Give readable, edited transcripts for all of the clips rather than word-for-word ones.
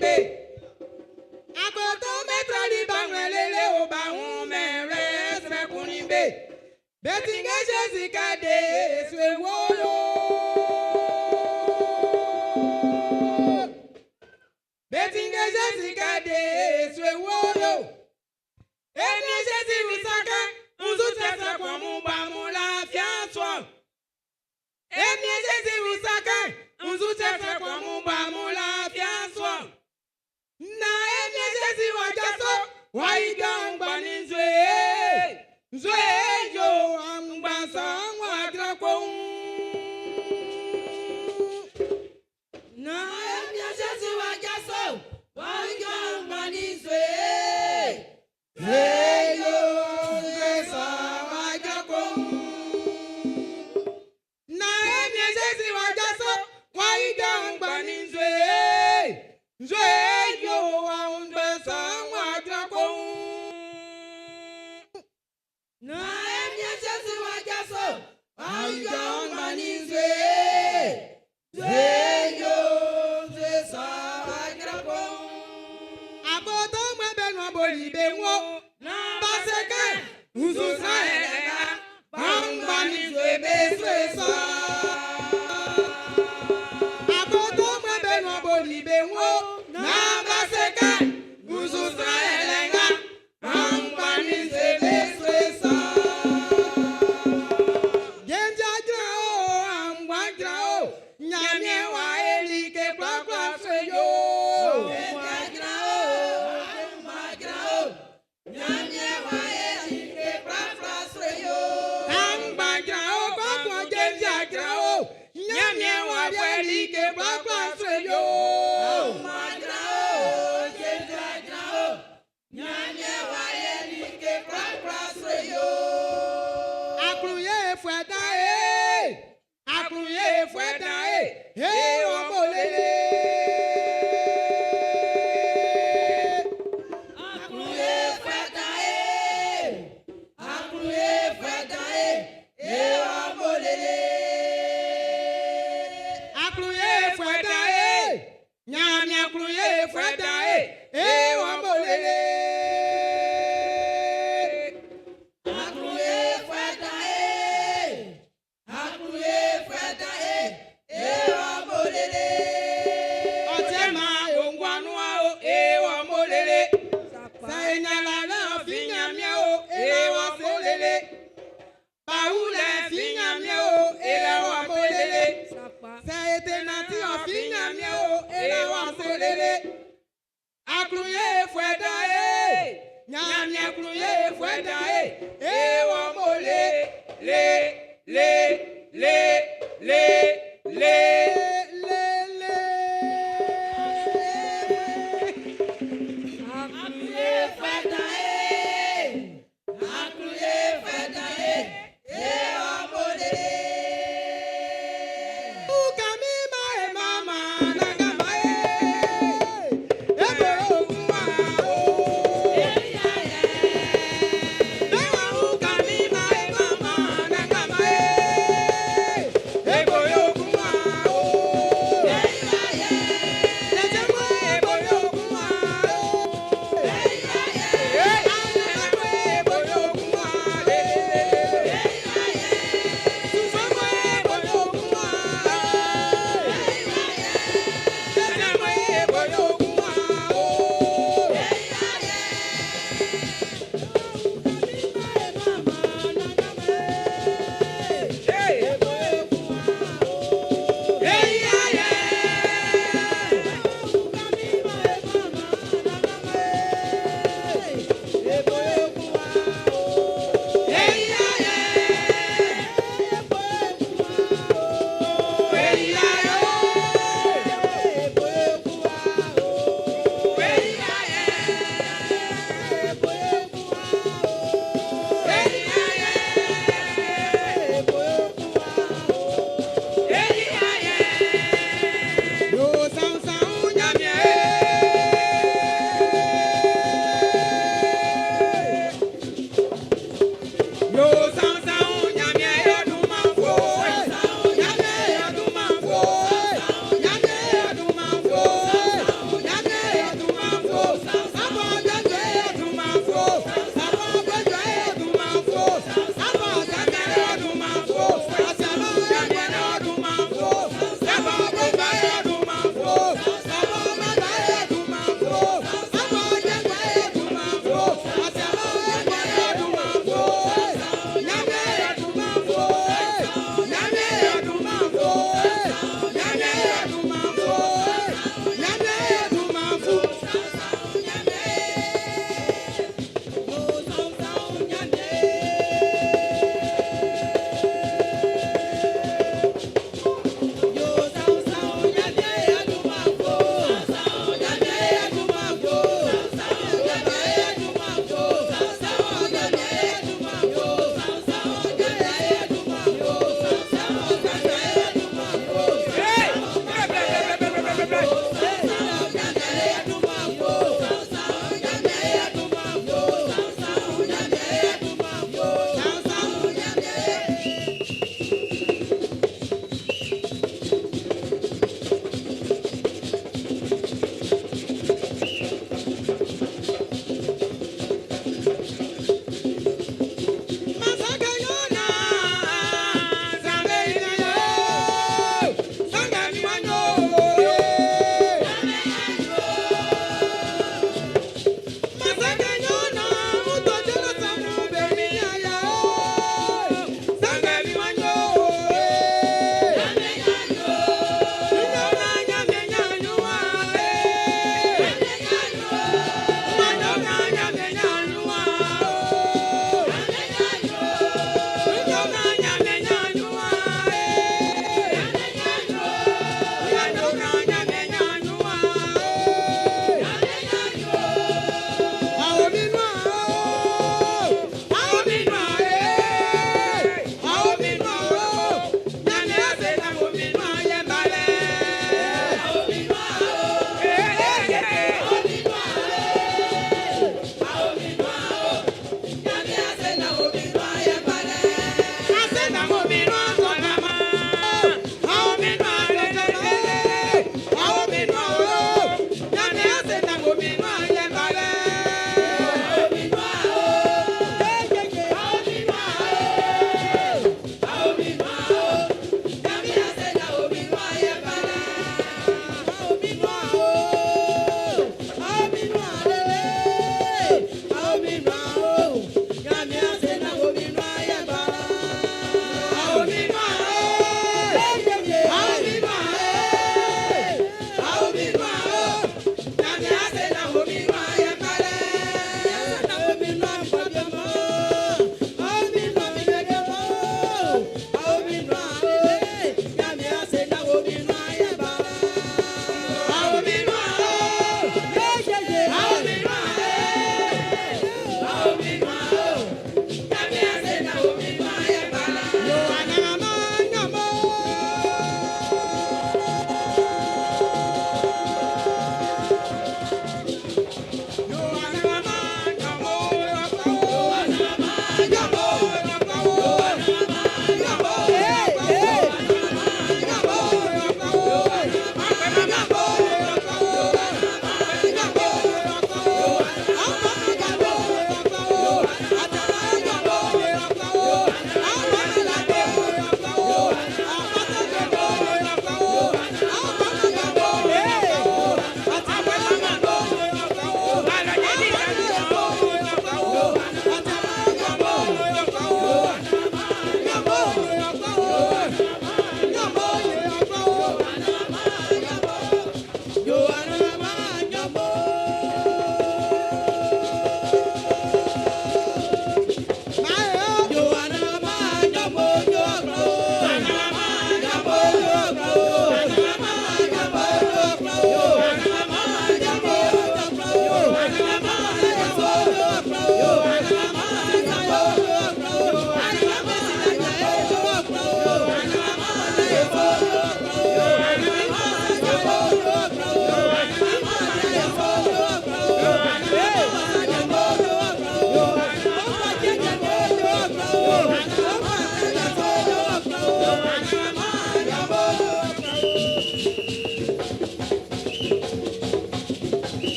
be. Akoto be trali ba ngwlɛ lele o ba wun-mɛn wlɛ, srɛ kunnin be. Be tinngɛ Zezi kɛ de sue wo yo. Be tinngɛ Zezi kɛ de sue wo yo. Eni Zezi wusaka, nzu tɛsɛ kɔmu ba mu lafiya sɔ. Eni Zezi wusaka, nzu tɛsɛ kɔmu ba mu lafiya sɔ. Na eni Zezi wajaso, wa ijɔ ngbani nzue. Nzue yo angbasa wa ko. Na emi Zezi wajaso, wa ijɔ ngbani nzue. Nzue yo nzue sa wa ko. Na emi Zezi wajaso, wa ijɔ ngbani nzue. Nzue yo angbasa wa ko. Na emi Zezi wajaso, wa ijɔ ngbani nzue. Nzue yo nzue sa wa ko. Akoto ŋmɛ nɔ boli be ŋo. Na Baseke nzusa ɛlɛka angbani nzue be sue sɔ. Akoto ŋmɛ nɔ boli be ŋo. Na baseke nzusa ɛlɛka angbani nzue be sue sɔ. Jɛnjɛ dzra o, angba dzra o, Nyamie wa elike kplakpla sue yo. Jɛnjɛ o, angba dzra o, Nyamie wa elike kplakpla sue yo. Angba dzra o, kɔkɔ jɛnjɛ dzra o, Nyamie wa elike kplakpla sue yo. Angba dzra o, jɛnjɛ dzra o, Nyamie wa elike kplakpla sue yo. Aklunye fuɛda ye, aklunye fuɛda ye, he wɔmɔ lele. Akluye fɛda ye, akluye fɛda ye, ewa molele. Aklunye fuɛda ye, Nyamie aklunye fuɛda ye, he wɔmɔ lele. Akluye fɛda ye, akluye fɛda ye, ewa molele. Ɔtɛ ma òngwanua o, e wɔmɔ lele. Sɛnyala náà fi nyamie o, e wɔmɔ lele. Bawulɛ fi nyamie o, e wɔmɔ lele. Sɛyetenati ɔfi nyamie o, e wɔmɔ lele. Aklunye fuɛda ye, Nyamie aklunye fuɛda ye, e wɔmɔ le le le le le le le le. Akluye fɛda ye, akluye fɛda ye, ewa molele. Ukami ma e mama nagama e, eboro kuma o. Bewa ukami ma e mama nagama e, eboro kuma o. Lejemo eboro kuma o. Anamwe eboro kuma le. Sufamwe eboro kuma.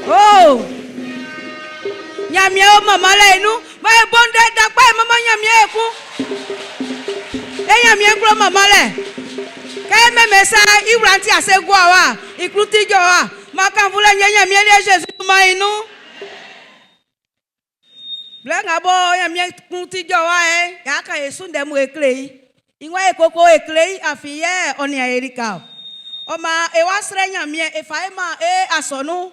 Oh! Ɲanmiɛn o manmanlɛ i nun. Maan e bo ndɛ dan kpa e manman Ɲanmiɛn ekun. E Ɲanmiɛn klo manmanlɛ. Kɛ e mɛnmɛn sa'n, i wla'n ti ase gua wa, i klun ti jɔ wa. Maan kannvunlɛ ɲɛn Ɲanmiɛn liɛ Zezi dunman'n i nun. Blɛ nga bɔ Ɲanmiɛn klun ti jɔ wa ɛ, y'a kan e su ndɛ mun e kle i. I waan e koko e kle i afin yɛ ɔ nian e lika ɔ. Ɔ maan e wa srɛ Ɲanmiɛn e fa e man e asɔnun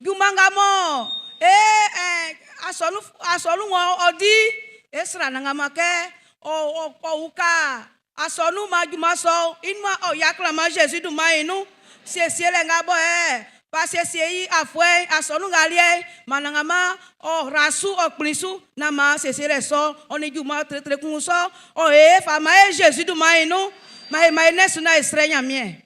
junman nga mɔ e asɔnun asɔnun ng'ɔ ɔ di e srɛ Anannganman kɛ ɔ ɔ uka Asɔnun man junman sɔ'n i nuan ɔ ya klanman Zezi dunman'n i nun. Siesielɛ nga bɔ e fa siesie i afuɛ'n asɔnun nga liɛ'n, man Anannganman ɔ ra su ɔ kplin su nan man siesielɛ sɔ'n ɔ nin junman tretre kun sɔ'n ɔ e fa man e Zezi dunman'n i nun. Man e man e nɛn su nan e srɛ Nyanmiɛn.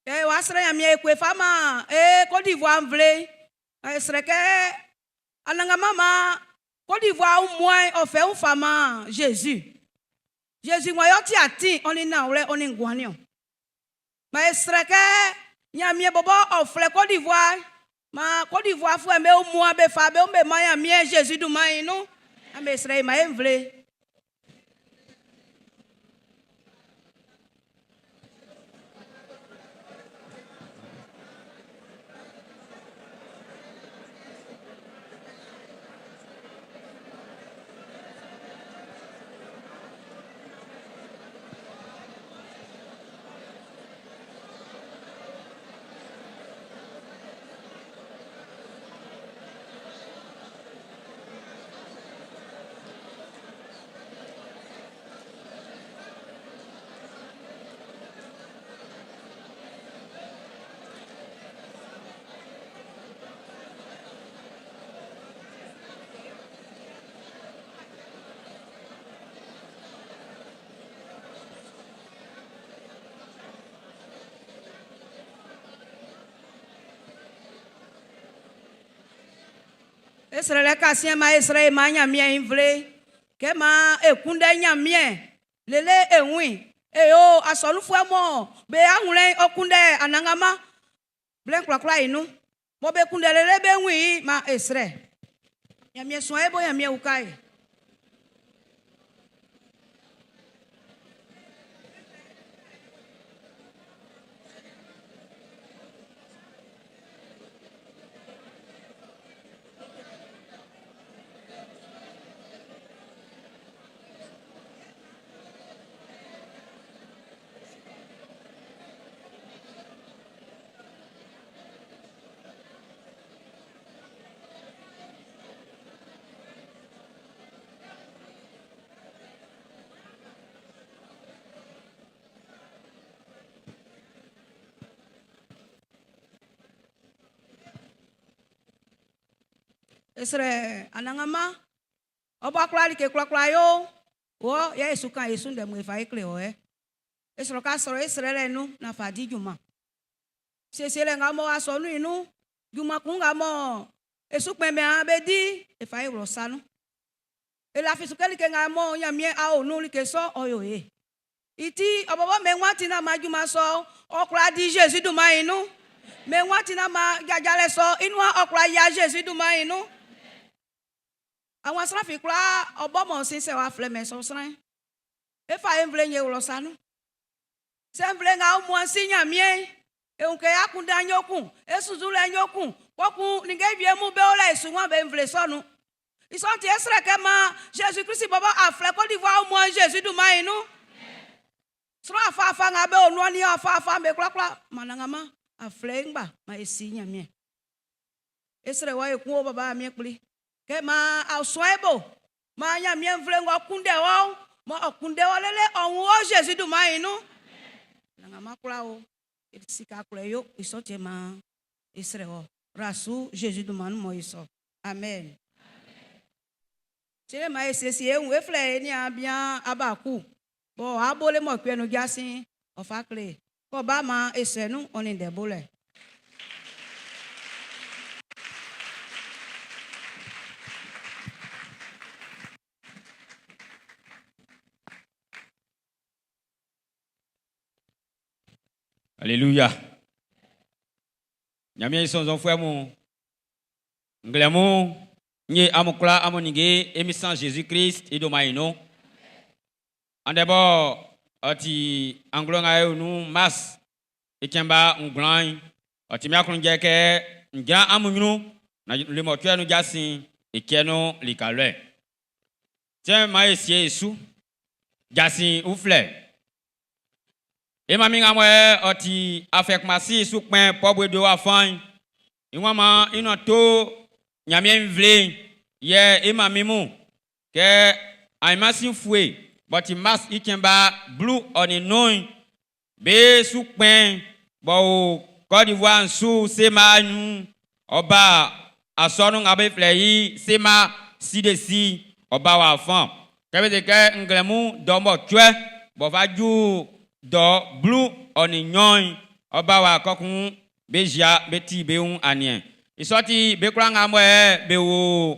E wa srɛ Ɲanmiɛn e kue fa man e Côte d'Ivoire nvle'n. E srɛ kɛ Anannganman man Côte d'Ivoire aunmuan'n ɔ fɛ wun fa man Zezi. Zezi ng'ɔ yɛ ɔ ti atin, ɔ nin nanwlɛ, ɔ nin nguan'n niɔn. Man e srɛ kɛ Ɲanmiɛn bɔbɔ ɔ flɛ Côte d'Ivoire, man Côte d'Ivoirefuɛ'm be aunmuan'n be fa be wun be man Ɲanmiɛn Zezi dunman'n i nun. An be srɛ i man e nvle. E srɛlɛ kasiɛn man e srɛ e man Ɲanmiɛn i nvle kɛ maan e kunndɛ Ɲanmiɛn lele e wun i. E yo asɔnunfuɛ mɔ be awlɛn'n ɔ kunndɛ Anannganman blɛ'n kwlakwla i nun, mɔ be kunndɛ lele be wun i'n, maan e srɛ. Ɲanmiɛn suan e bo, Ɲanmiɛn uka e. E srɛ Anannganman, ɔ bɔ a kwla like kwlakwla yo'n, wɔ yɛ e su kan e su ndɛ mun e fa e kle wɔ yɛ. E srɔ ka srɔ e srɛlɛ'n nun naan fa di junman. Siesielɛ nga mɔ asɔnun'n i nun junman kun nga mɔ e su kpɛnngbɛn'm be di'n, e fa e wlɔ sa nun. E lafi su kɛ like nga mɔ Ɲanmiɛn a o nun like sɔ'n ɔ yo ye. I ti, ɔ bɔbɔ mɛn ng'ɔ ti naan man junman sɔ'n, ɔ kwla di Zezi dunman'n i nun. Mɛn ng'ɔ ti naan man jajalɛ sɔ'n i nuan ɔ kwla yia Zezi dunman'n i nun. Awan sran fi kwla ɔ bɔ mɔ sin sɛ w'a flɛ mɛn sɔ sran'n. E fa e nvle'n e wlɔ sa nun. Sɛ nvle nga aunmuan'n si Ɲanmiɛn'n, e wun kɛ e akunndan'n yo kun, e sunnzunlɛ'n yo kun. Kpɔkun ninnge wie mun be o lɛ e suman be nvle sɔ nun. I sɔ'n ti e srɛ kɛ maan Zezi Klisi bɔbɔ aflɛ Côte d'Ivoire wunmuan'n Zezi dunman'n i nun. Sran afa-afa nga be o nun ɔ nin afa-afa'm be kwlakwla, man Anannganman aflɛ e ngba man e si Ɲanmiɛn. E srɛ wɔ ekun o Baba Ɲanmiɛn Kpli, kɛ maan a suan e bo, maan Ɲanmiɛn nvle ng'ɔ kunndɛ wɔ'n, mɔ ɔ kunndɛ wɔ lele ɔ wun wɔ Zezi dunman'n i nun. Anannganman kwla o, e sika kwlɛ yo, i sɔ ti maan e srɛ wɔ. Rasu Zezi dunman nun mɔ e sɔ. Amen. Sɛ ma e siesie e wun e flɛ e niaan bian Abaku, bɔ abole mɔ kpɛ nun jasin ɔ fa kle kɔ ba ma e sɛ nun ɔ nin ndɛ bolɛ. Alléluia. Ɲanmiɛn i sɔnnzɔnfuɛ mun, nglɛmun nye amun kwla amun ninnge emisan Jésus Christ i dunman i nun. Andɛ bɔ ɔ ti anglo nga e nun mars i cɛn ba ngwlan'n, ɔ ti mi aklunjɛ kɛ n jran amun ɲrun na lemɔcuɛ nun jasin i cɛ nun lika lɛ. Tiɛn ma e sie e su jasin uflɛ. E ma mi nga mɔ ɔ ti afɛkumasi su kpɛn pɔbue do afan i wa ma i nɔ to Ɲanmiɛn nvle'n yɛ e ma mi mu kɛ aimasi fue bɔ ti mars i cɛn ba blu ɔ nin nun be su kpɛn bɔ o Côte d'Ivoire su sema nun ɔba asɔnu nga be flɛ i sema sidesi ɔba wa fan kɛ be se kɛ nglɛmu dɔmɔtuɛ bɔ fa ju dɔ blu ɔ nin nnyɔn ɔba wa kɔkun be zia be ti be wun aniɛn i sɔ ti be kwla nga mɔ yɛ be wo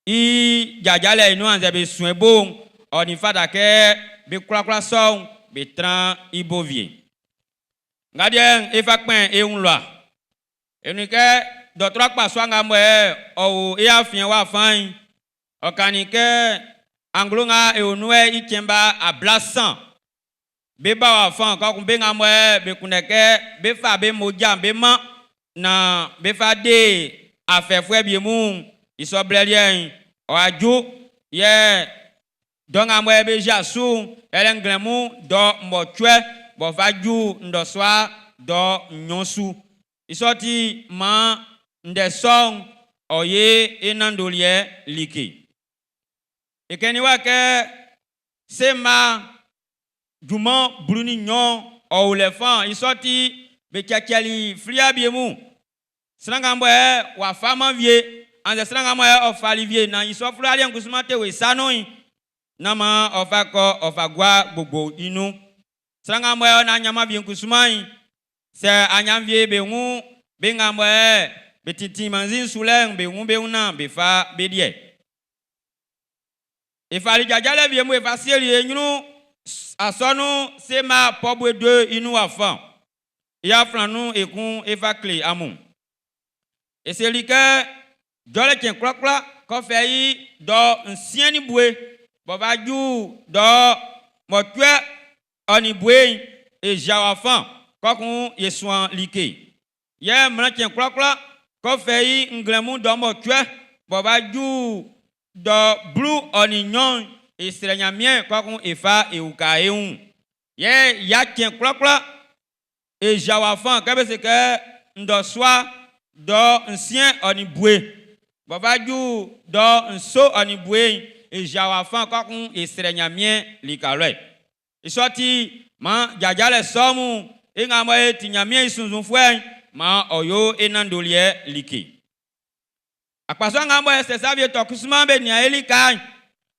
i jajalɛ i nun annzɛ be suen bo'n ɔ nin fata kɛ be kwlakwla sɔ'n be tran i bo wie. Nga deɛ e fa kpɛn e wun lɔa. E nu kɛ dɔtɔrɔ akpasua nga mɔ yɛ ɔ wo i afiɛn wa fain ɔ kannin kɛ anglo nga e wo nun yɛ i cɛn ba ablasan be ba wa fan kɔkun be nga mɔ yɛ be kunndɛ kɛ be fa be moja'n be ma na be fa de afɛfuɛ bie mun i sɔ blɛ liɛ'n ɔ aju yɛ dɔ nga mɔ yɛ be zia su ɛlɛ nglɛmu dɔ mɔtuɛ bɔ fa ju ndɔsua dɔ nnyɔn su i sɔ ti maan ndɛ sɔ'n ɔ ye e nandoliɛ like. Ekɛni wa kɛ sema junman blu ni nnyɔn ɔ o lɛ fan i sɔ ti be cɛcɛli flia bie mun sran nga mɔ yɛ w'a faman vie annzɛ sran nga mɔ yɛ ɔ fali vie na i sɔ flia liɛ'n kusuman te wo i sa nun'n na ma ɔ fa kɔ ɔ fa gua gbogbo i nun sran nga mɔ yɛ ɔ na ɲanman vie kusuman'n sɛ anyan vie be wun be nga mɔ yɛ be tintin mannzin su lɛ'n be wun be wun na be fa be deɛ. E fali jajalɛ wie mun e fa sieli e ɲrun asɔnun sema pɔbue do i nun wa fan. I aflan nun ekun e fa kle amun. E seli kɛ jɔlɛ cɛn kwlakwla kɔfɛ i dɔ nsiɛn ni bue bɔ fa ju dɔ mɔcuɛ ɔ nin bue'n e zia wa fan kɔkun e suan like. Yɛ mlɛn cɛn kwlakwla kɔfɛ i nglɛmun dɔ mɔcuɛ bɔ fa ju dɔ blu ɔ nin nnyɔn e srɛ Ɲanmiɛn kɔkun e fa e uka e wun. Yɛ ya cɛn kwlakwla e zia wa fan kɛ be se kɛ ndɔsua dɔ nsiɛn ɔ nin bue bɔ fa ju dɔ nso ɔ nin bue'n e zia wa fan kɔkun e srɛ Ɲanmiɛn lika lɔ. I sɔ ti maan jajalɛ sɔ mun e nga mɔ e ti Ɲanmiɛn i sunnzunfuɛ'n maan ɔ yo e nandoliɛ like. Akpasua nga mɔ ɛsɛ savie tɔ kusuman be nia e lika'n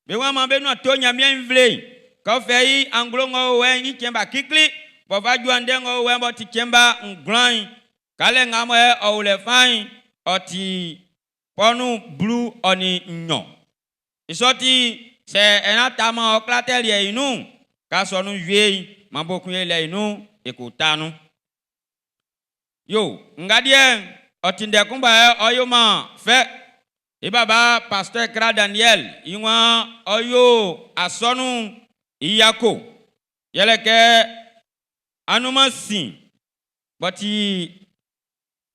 be wa man be nua to Ɲanmiɛn nvle'n kɛ ɔ fɛ i anglo ng'ɔ o wɛ'n i cɛn ba kikli bɔ fa ju andɛ ng'ɔ o wɛ'n bɔ ti cɛn ba ngwlan'n kalɛ nga mɔ yɛ ɔ o lɛ fain ɔ ti pɔnu blu ɔ nin nnyɔn. I sɔ ti sɛ ɛna taman ɔ kla tɛ liɛ i nun ka sɔ nun wie man bo kun ye lɛ i nun e ko ta nun. Yo nga deɛ ɔ ti ndɛ kun ba yɛ ɔ yo man fɛ i baba pasteur Kra Daniel i wan ɔ yo asɔnun i yako yɛlɛ kɛ anuman sin bɔ ti.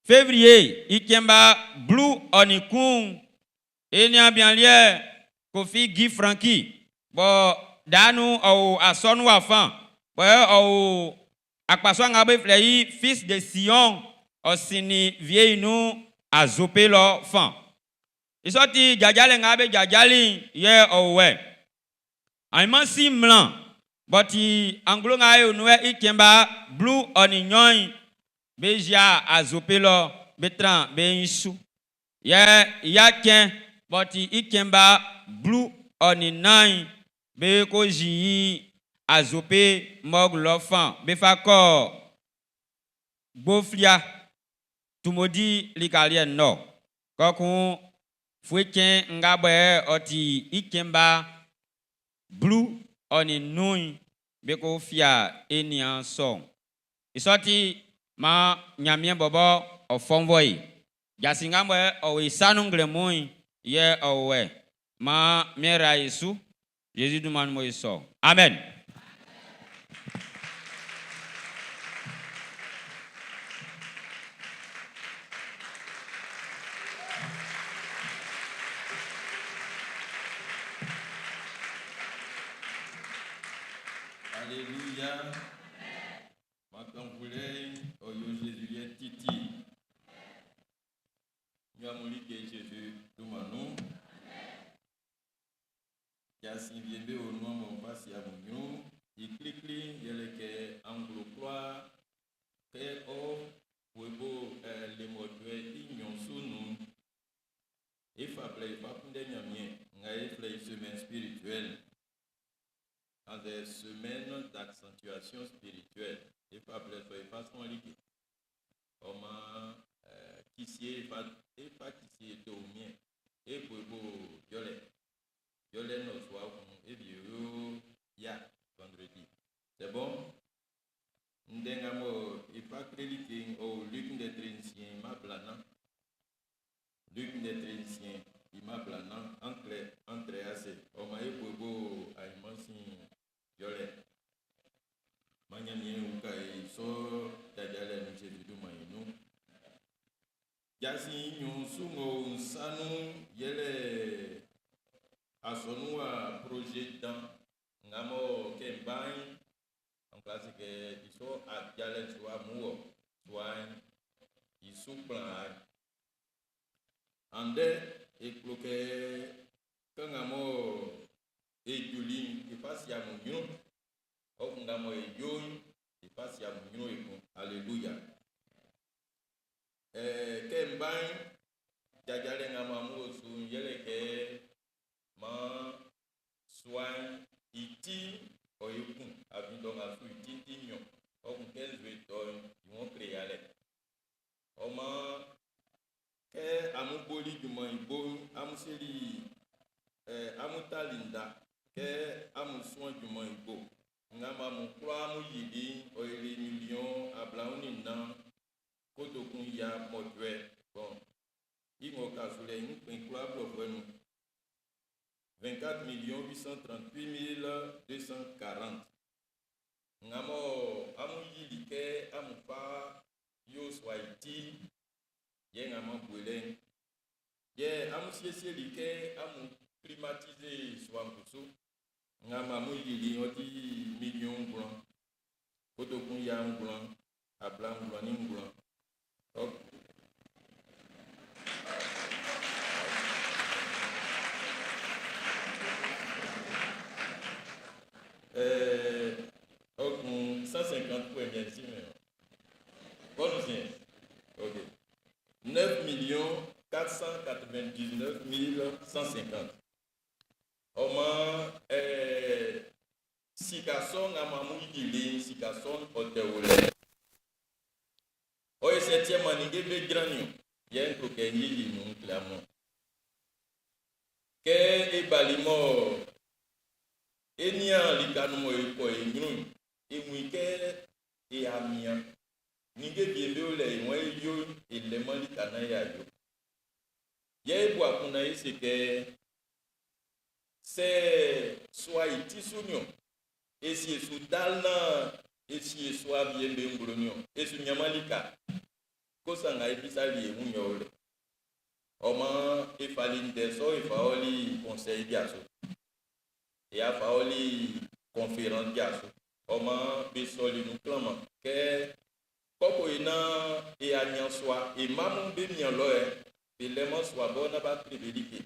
Février i cɛn ba 11, e niaan bian liɛ Kofi Guy Franky bɔ danu ɔ o asɔnun wafa bɔ ɔ o akpasua nga be flɛ i Fils de Sion ɔ sinnin vie nun Azope lɔ fan. I sɔ ti jajalɛ nga be jajali'n yɛ ɔ o wɛ. Ainman si mlan bɔ ti anglo nga e o nun i cɛn ba 12 be yia Azope lɔ be tran be nsu. Yɛ ya cɛn bɔ ti i cɛn ba 14 be ko zi Azope morgue lɔ fan be fa kɔ Gboflia Tumodi lika liɛ nɔ. Kɔkun fue cɛn nga bɔ ɔ ti i cɛn ba 15 be ko fia e niaan sɔ'n. I sɔ ti ma Ɲanmiɛn bɔbɔ ɔ fɔnvɔ yi. Jasin nga bɔ ɔ o i sa nun nglɛmun'n yɛ ɔ o wɛ. Ma miɛnra i su. Jésus dunman mo i sɔ. Amen. Alléluia. Makan voulait, oyo Jésus est titi. Nyamuli ke Jésus dumanu. Jasin viembe o nu mo fasi amunyu. Iklikli yɛlɛ kɛ anglo kura kɛ ɔ webo lemɔtɔɛ i nyɔnsu nu. Efa ble efa kunde nyamie nga eflɛ i semaine spirituelle. Dans des semaines d'accentuation spirituelle. Efa ble so efa sɔn like. Ɔma kisie efa efa kisie to mie. Ebo ebo yɔlɛ. Yɔlɛ nɔ so akun ebi yo ya vendredi. C'est bon? Ndenga mo ifa kreli ke o Luc de Trincien ma blana. Luc de Trincien ima blana entre entre ase. O ma ebo ebo aimansin yɔlɛ. Manya mie uka e so jajale nu Jésus du mayinu. Jasi nyu sungo nsanu yɛlɛ asɔnuwa projet dan ngamo ke mbain en classe ke iso adjale soa muo soa isu plan ande eklo ke kangamo ejoli ifasi amunyu o ngamo ejo ifasi amunyu ekun. Alléluia. Ke mbain jajale ngamo amuo su yele ke ma soa iti oyekun abidon asu iti ti nyo okun kenzu eto ìwọ̀n kere alẹ ọmọ kẹ amúgbóli jùmọ̀ ìgbó amúsílì ẹ amútàlìndà kẹ amúsùn jùmọ̀ ìgbó ŋgàmà mú kura amúyìlì oyèrè mílíọ̀n ablawọn nìna kótókun ya mọ̀túɛ bɔn ìwọ̀n kàṣulẹ̀ ńpin kura blọ̀fọ̀ẹ́nu 24 millions 838 240. Ngamo amu yili ke amu fa yo swaiti ye ngamo bwele. Ye amu siesie li ke amu climatiser swankusu. Ngama amu yili oti million blanc. Koto kun ya blanc, abla blanc ni blanc. Ok. Okun 150 points bien sûr. Bonne science. Ok. 9 millions 499 150. Oma sikason amamu yile sikason otewole. Oye septième année be granio. Yen ko ke yili nu klamo. Ke ebalimo enia likanu mo eko enyun emu ke e amia ninge biebe ole won yo elemo likana ya yo ye ebu akuna ese ke se soa itisunio esi esu dalna esi esu abiembe ngbronio esu nyamalika. Kosan nga e bisali e wun'n yɛ ɔ o lɛ. Ɔ maan e fali ndɛ sɔ'n e fa ɔli kɔnsɛyi ja su. E a fa ɔli kɔnferansi ja su. Ɔ maan be sɔli nun klanman kɛ kɔko e naan e a ɲan sua. E mma mun be mian lɔ ɛ, be lɛman sua bɔ naan b'a kle be like.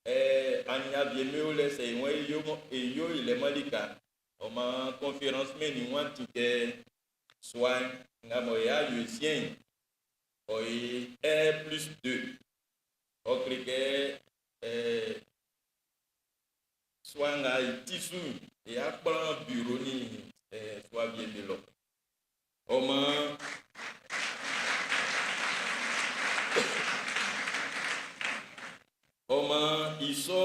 Ɛɛ, aɲia wie'm be o lɛ sɛ e waan é yó e yo e lɛman lika. Ɔ maan kɔnferansi mɛn nin wan ti kɛ sua'n nga mɔ e a yo i siɛn'n, ɔ ye R plus 2. Ɔ kle kɛ ɛɛ sua nga i ti su'n, e a kplan bureau nin ɛɛ sua wie'm be lɔ. Ɔ maan ɔ maan i sɔ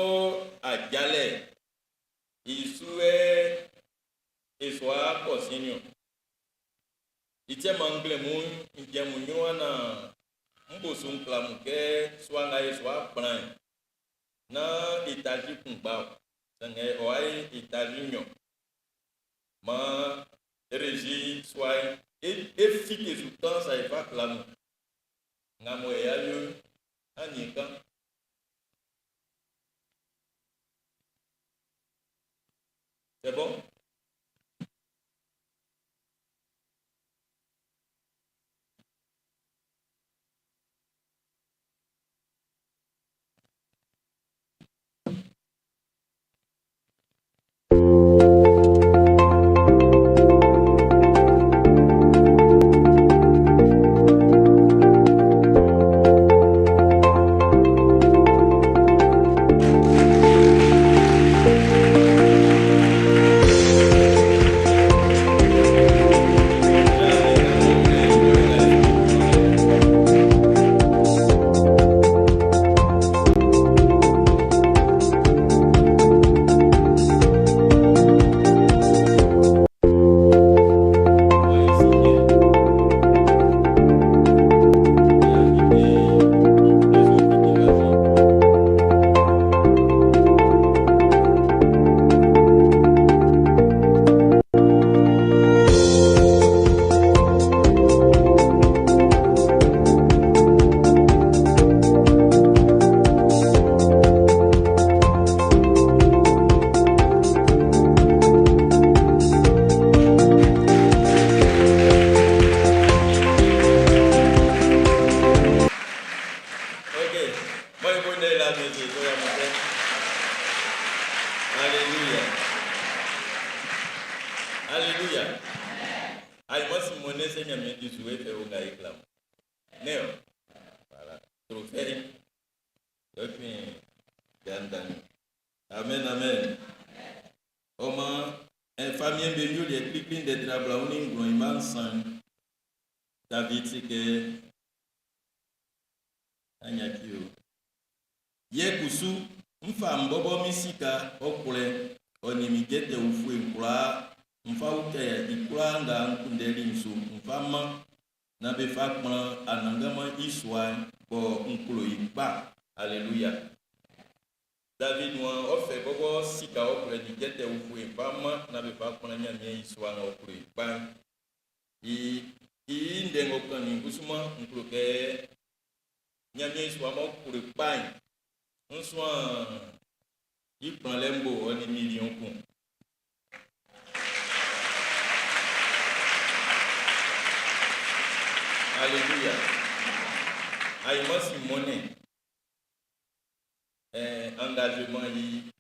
ajalɛ i su yɛ e sua kɔ siɛn'n niɔn. I cɛn man nglɛmun'n, n jɛn mun ɲrun naan n bo su n kla mun kɛ sua nga e sua kplan'n, nán etazi kunngba o, sanngɛ ɔ aye etazi nɲɔn. Maan rezi sua'n e fite su kan sa e fa kla mun. Nga mɔ e ayo an kan. C'est bon? Ok. Moi, je connais la musique. Alléluia. Alléluia. Ayi, moi, si mon Seigneur me dit, je vais faire un éclat. Néo. Voilà. Trophée. Et puis, Amen, amen. Oma, un famille be yoli e klikli de trabla oni nglon iman san. David se kɛ anyaki o. Yɛ kusu n fa n bɔbɔ min sika ɔkwlɛ ɔ nin min jɛtɛ ufue n kwlaa n fa ukɛ i kwlaa nga n kunndɛli'n su n fa man na be fa kplan Anannganman i sua'n bɔ n klo i kpa. Alléluia. David wan ɔ fɛ bɔbɔ sika ɔkwlɛ nin jɛtɛ ufue n fa man na be fa kplan Ɲanmiɛn i sua'n ɔ klo i kpa'n. I i ndɛ ng'ɔ kannin kusuman n klo kɛ Ɲanmiɛn i sua m'ɔ klo i kpa'n n suan i kplanlɛ'n bo ɔ nin miliɔn kun. Alléluia. Ayi ma si mɔnɛ. Engagement yi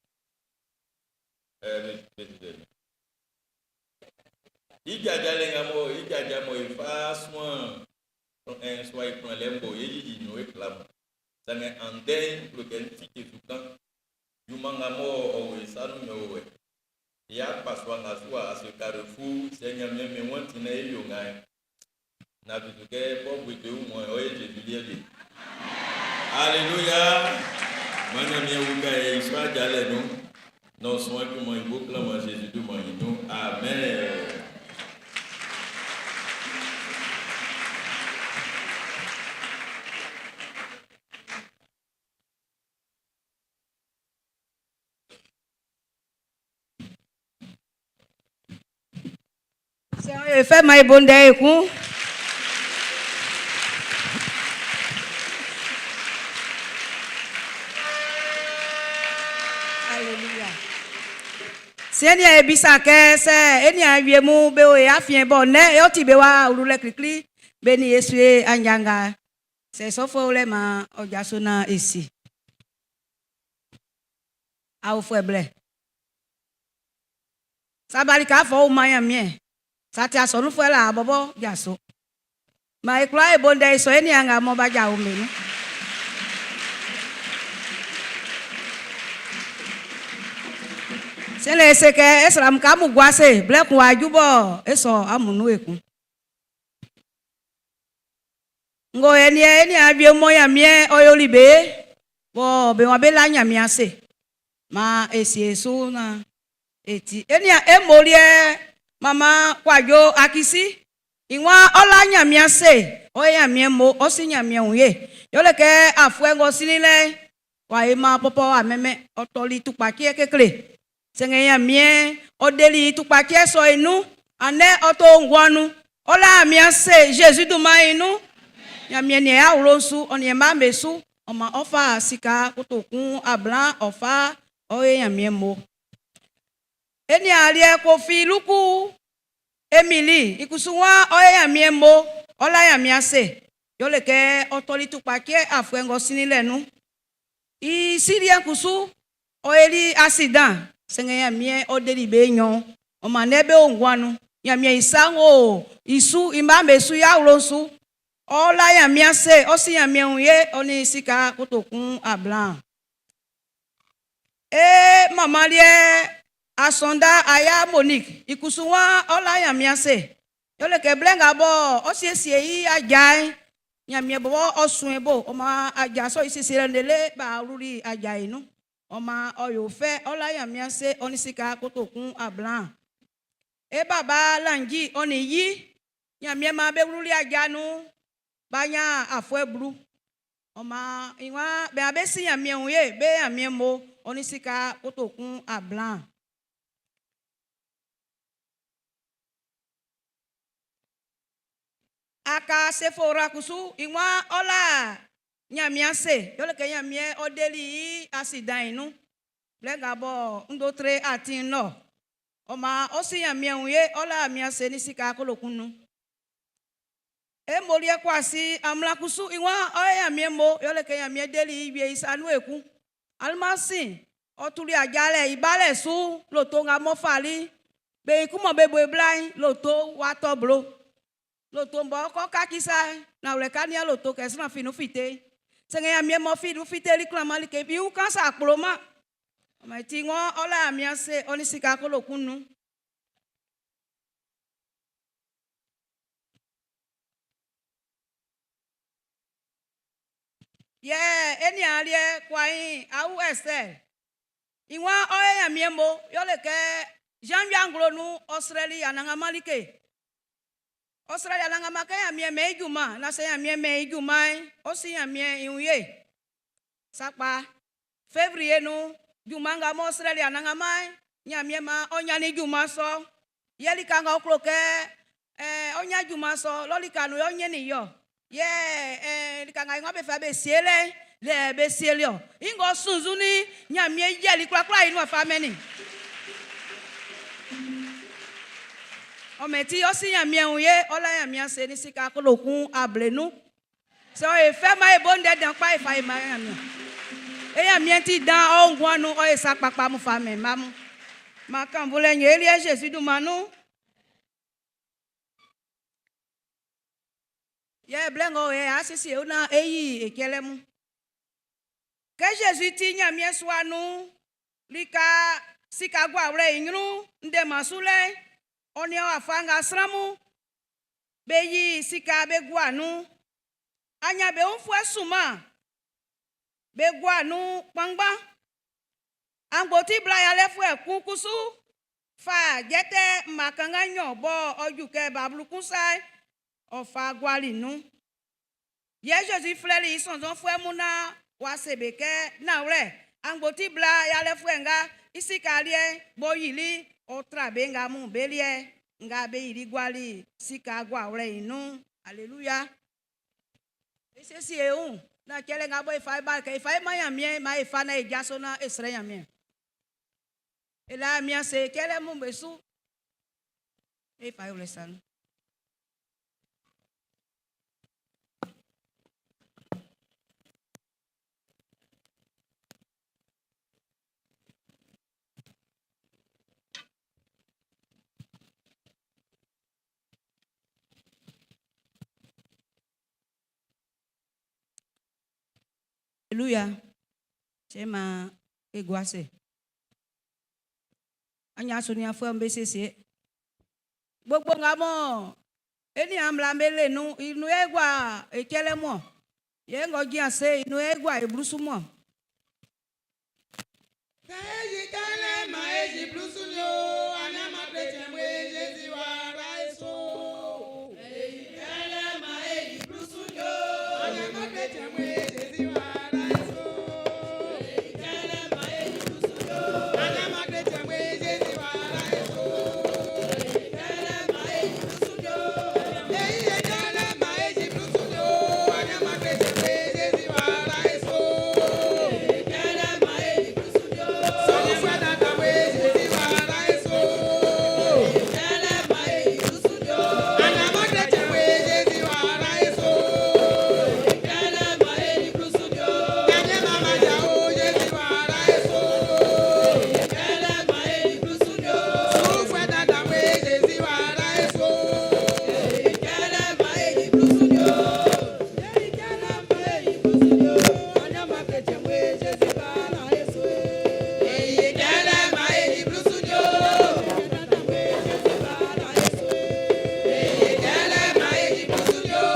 président. I jajalɛ nga mɔ i jaja mɔ e fa suan sua i kplanlɛ'n bo e yiyi nun e kla mo. Sanngɛ andɛ'n klo kɛ n fite su kan. Junman nga mɔ ɔ wo e sa nun yɛ o wɛ. E akpasua nga su a ase carrefour sɛ Ɲanmiɛn min wɔn ti na e yo nga Na tutu kɛ bɔ gbete wu ɔ ye Jésus liɛ de. Alléluia. Ma Ɲanmiɛn wu ka e sɔ ajalɛ nun. Nɔ sɔn junman i bo klanman Jésus dunman yi nun. Amen. Fɛ ma e bonde e kun. Alléluia. Siɛn'n e bisa kɛ sɛ e niaan wie mun be o e afiɛn bɔ nnɛ e ɔ ti be wa wlulɛ klikli be nin e su e aɲia nga sɛ sɔfuɛ o lɛ maan ɔ jaso naan e si. Aofuɛ blɛ. Sabali ka fɔ o man Ɲanmiɛn. Sa ti asɔnunfuɛ la bɔbɔ jaso. Maan e kwlaa e bo ndɛ e sɔ e niaan nga mɔ b'a jao'n be nun. Siɛn'n e se kɛ e sran amun kɛ amun gua ase, blɛ kun w'a ju bɔ e sɔ amun nun ekun. Ngo yɛ niɛn e niaan wie mɔ Ɲanmiɛn ɔ yoli be ye bɔ be waan bé lá Ɲanmiɛn ase. Maan e sie e su naan e ti. E nian e mo liɛ Mama Kwadwo Akisi. I waan ɔ la Ɲanmiɛn ase, ɔ ye Ɲanmiɛn mo, ɔ si Ɲanmiɛn wun ye. Yɛle kɛ afuɛ ng'ɔ sinnin lɛ'n, w'a yoman pɔpɔ w'a mɛnmɛn. Ɔ tɔli tukpaciɛ kekle. Sanngɛ Ɲanmiɛn ɔ deli i tukpaciɛ sɔ'n i nun. Andɛ ɔ to nguan nun. Ɔ la Ɲanmiɛn ase Zezi dunman'n i nun. Ɲanmiɛn nian i awlo'n su, ɔ nian i mma'm be su. Ɔ maan ɔ fa sika kotokun ablaɔn ɔ fa ɔ ye Ɲanmiɛn mo. E niaan liɛ Kofi Luku Emili i kusu waan ɔ ye Ɲanmiɛn mo, ɔ la Ɲanmiɛn ase. Yɛle kɛ ɔ tɔli tukpaciɛ afuɛ ng'ɔ sinnin lɛ nun. I si liɛ'n kusu, ɔ yeli asidan, sanngɛ Ɲanmiɛn ɔ deli be nɲɔn'n. Ɔ maan ndɛ be o nguan nun. Ɲanmiɛn i sa'n o i su, i mma'm be su, i awlo'n su. Ɔ la Ɲanmiɛn ase, ɔ si Ɲanmiɛn wun ye, ɔ nin sika kotokun ablaɔn. E manman liɛ Asɔnda Aya Monique i kusu waan ɔ la Ɲanmiɛn ase. Yɛle kɛ blɛ nga bɔ ɔ siesie i aja'n, Ɲanmiɛn bɔbɔ ɔ suɛn bo. Ɔ maan aja sɔ'n i siesielɛ'n lele b'a wluli aja'n i nun. Ɔ maan ɔ yo fɛ, ɔ la Ɲanmiɛn ase, ɔ nin sika kotokun ablaɔn. E baba Lanji ɔ nin yi, Ɲanmiɛn maan be wluli aja nun b'a ɲan afuɛ blu. Ɔ maan i waan be nga be si Ɲanmiɛn wun ye, be Ɲanmiɛn mo, ɔ nin sika kotokun ablaɔn. Aka Sefora kusu i waan ɔ la Ɲanmiɛn ase, yɛle kɛ Ɲanmiɛn ɔ deli i asidan'n i nun. Blɛ nga bɔ ndotre atin'n nɔ, ɔ maan ɔ si Ɲanmiɛn wun ye, ɔ la Ɲanmiɛn ase nin sika kolokun nun. E mo liɛ Kwasi Amla kusu i waan ɔ ye Ɲanmiɛn mo, yɛle kɛ Ɲanmiɛn deli i wie i sa nun ekun. Almasi ɔ tuli ajalɛ i balɛ su loto nga m'ɔ fali be i kun mɔ be bo i bla'n, loto w'a tɔ blo. Loto'n bɔ ɔ́ kɔ́ Kakisa, nanwlɛ ka nian loto kɛ sran fi nun fite. Sanngɛ Ɲanmiɛn m'ɔ fi nun fiteli klanman like fi wun kan sa kploman. Ɔ maan i ti ng'ɔ ɔ la Ɲanmiɛn ase ɔ nin sika kolokun nun. Yɛ e niaan liɛ Kwain Awu Ɛstɛr, i waan ɔ ye Nyanmiɛn mo, yɛle kɛ Zanvie anglo nun ɔ srɛli Anannganman like. Ɔ srɛli Anannganman kɛ Nyanmiɛn mɛn i junman, nan sɛ Nyanmiɛn mɛn i junman'n, ɔ si Nyanmiɛn i wun ye. Sakpa, Fevrie nun junman nga m'ɔ srɛli Anannganman'n, Ɲanmiɛn maan ɔ ɲannin junman sɔ'n. Yɛ lika nga ɔ klo kɛ ɔ́ ɲán junman sɔ'n, lɔ lika nun yɛ ɔ ɲɛnnin i-ɔ. Yɛ lika nga i waan be fa be sie lɛ'n, lɛ yɛ be sieli-ɔ. I ng'ɔ sunnzunnin Ɲanmiɛn yiɛli kwlakwla i nuan fa mɛnnin i. Ɔ mɛn ti ɔ si Ɲanmiɛn wun ye, ɔ la Ɲanmiɛn ase nin sika kolokun ablenun. Sɛ ɔ e fɛ man e bo ndɛ dan kpa e fa e man Ɲanmiɛn. E Ɲanmiɛn ti dan, ɔ o nguan nun, ɔ e sa kpakpa mun fa mɛn mma mun. Man kannvunlɛ nye e liɛ Zezi dunman nun. Yɛ blɛ ng'ɔ o yɛ y'a siesie e naan e yi e cɛlɛ mun. Kɛ Zezi ti Ɲanmiɛn sua nun lika sika guawlɛ i ɲrun ndɛnman su lɛ'n, ɔ nian wafa nga sran mun be yi sika be gua nun. Aɲanbeunfuɛ sunman be gua nun kpanngban. Angboti bla yalɛfuɛ kun kusu fa jɛtɛ mma kanngan nɲɔn bɔ ɔ ju kɛ bablu kun sa'n, ɔ fa guali nun. Yɛ Zezi flɛli i sɔnnzɔnfuɛ mun naan w'a se be kɛ, Nanwlɛ, angboti bla yalɛfuɛ nga i sika liɛ'n b'ɔ yili'n, ɔ tra be nga mun be liɛ nga be yili guali sika guawlɛ'n i nun. Aleluya! E siesie e wun naan cɛlɛ nga bɔ e fa e ba kɛ e fa e man Ɲanmiɛn'n, maan e fa naan e jaso naan e srɛ Ɲanmiɛn. Ela miase kele mumbesu. E fa yo le. Alléluia. Chema eguase. Anya sonia fue mbesese. Gbogbo nga mo eni amla mele nu inu egwa ekele mo. Ye ngo ase inu egwa ebrusu mo. Eji kele ma eji blusu ni o, anyama chrétien mwe Jésus wa ra eso. Eji kele ma eji blusu ni o, anyama chrétien mwe Jésus wa ra eso. Eji kele ma eji blusu ni o, anyama chrétien mwe Jésus wa ra eso. Eji kele ma eji blusu ni o, eji kele ma eji blusu ni o, anyama chrétien mwe Jésus wa ra eso. Eji kele ma eji blusu ni o. Sọ́ni dada mwe Jésus wa ra eso. Kele ma eji blusu ni o. Anyama chrétien mwe Jésus wa ra eso. Kele ma eji blusu ni o. Nyanye mama ja o Jésus wa ra eso. Kele ma eji blusu ni o. Sọ́ni dada mwe Jésus wa ra eso. Kele ma eji blusu ni o. Kele ma eji blusu ni o. Anyama chrétien mwe Jésus wa ra eso. Kele ma eji blusu ni o. Kele ma eji blusu ni o.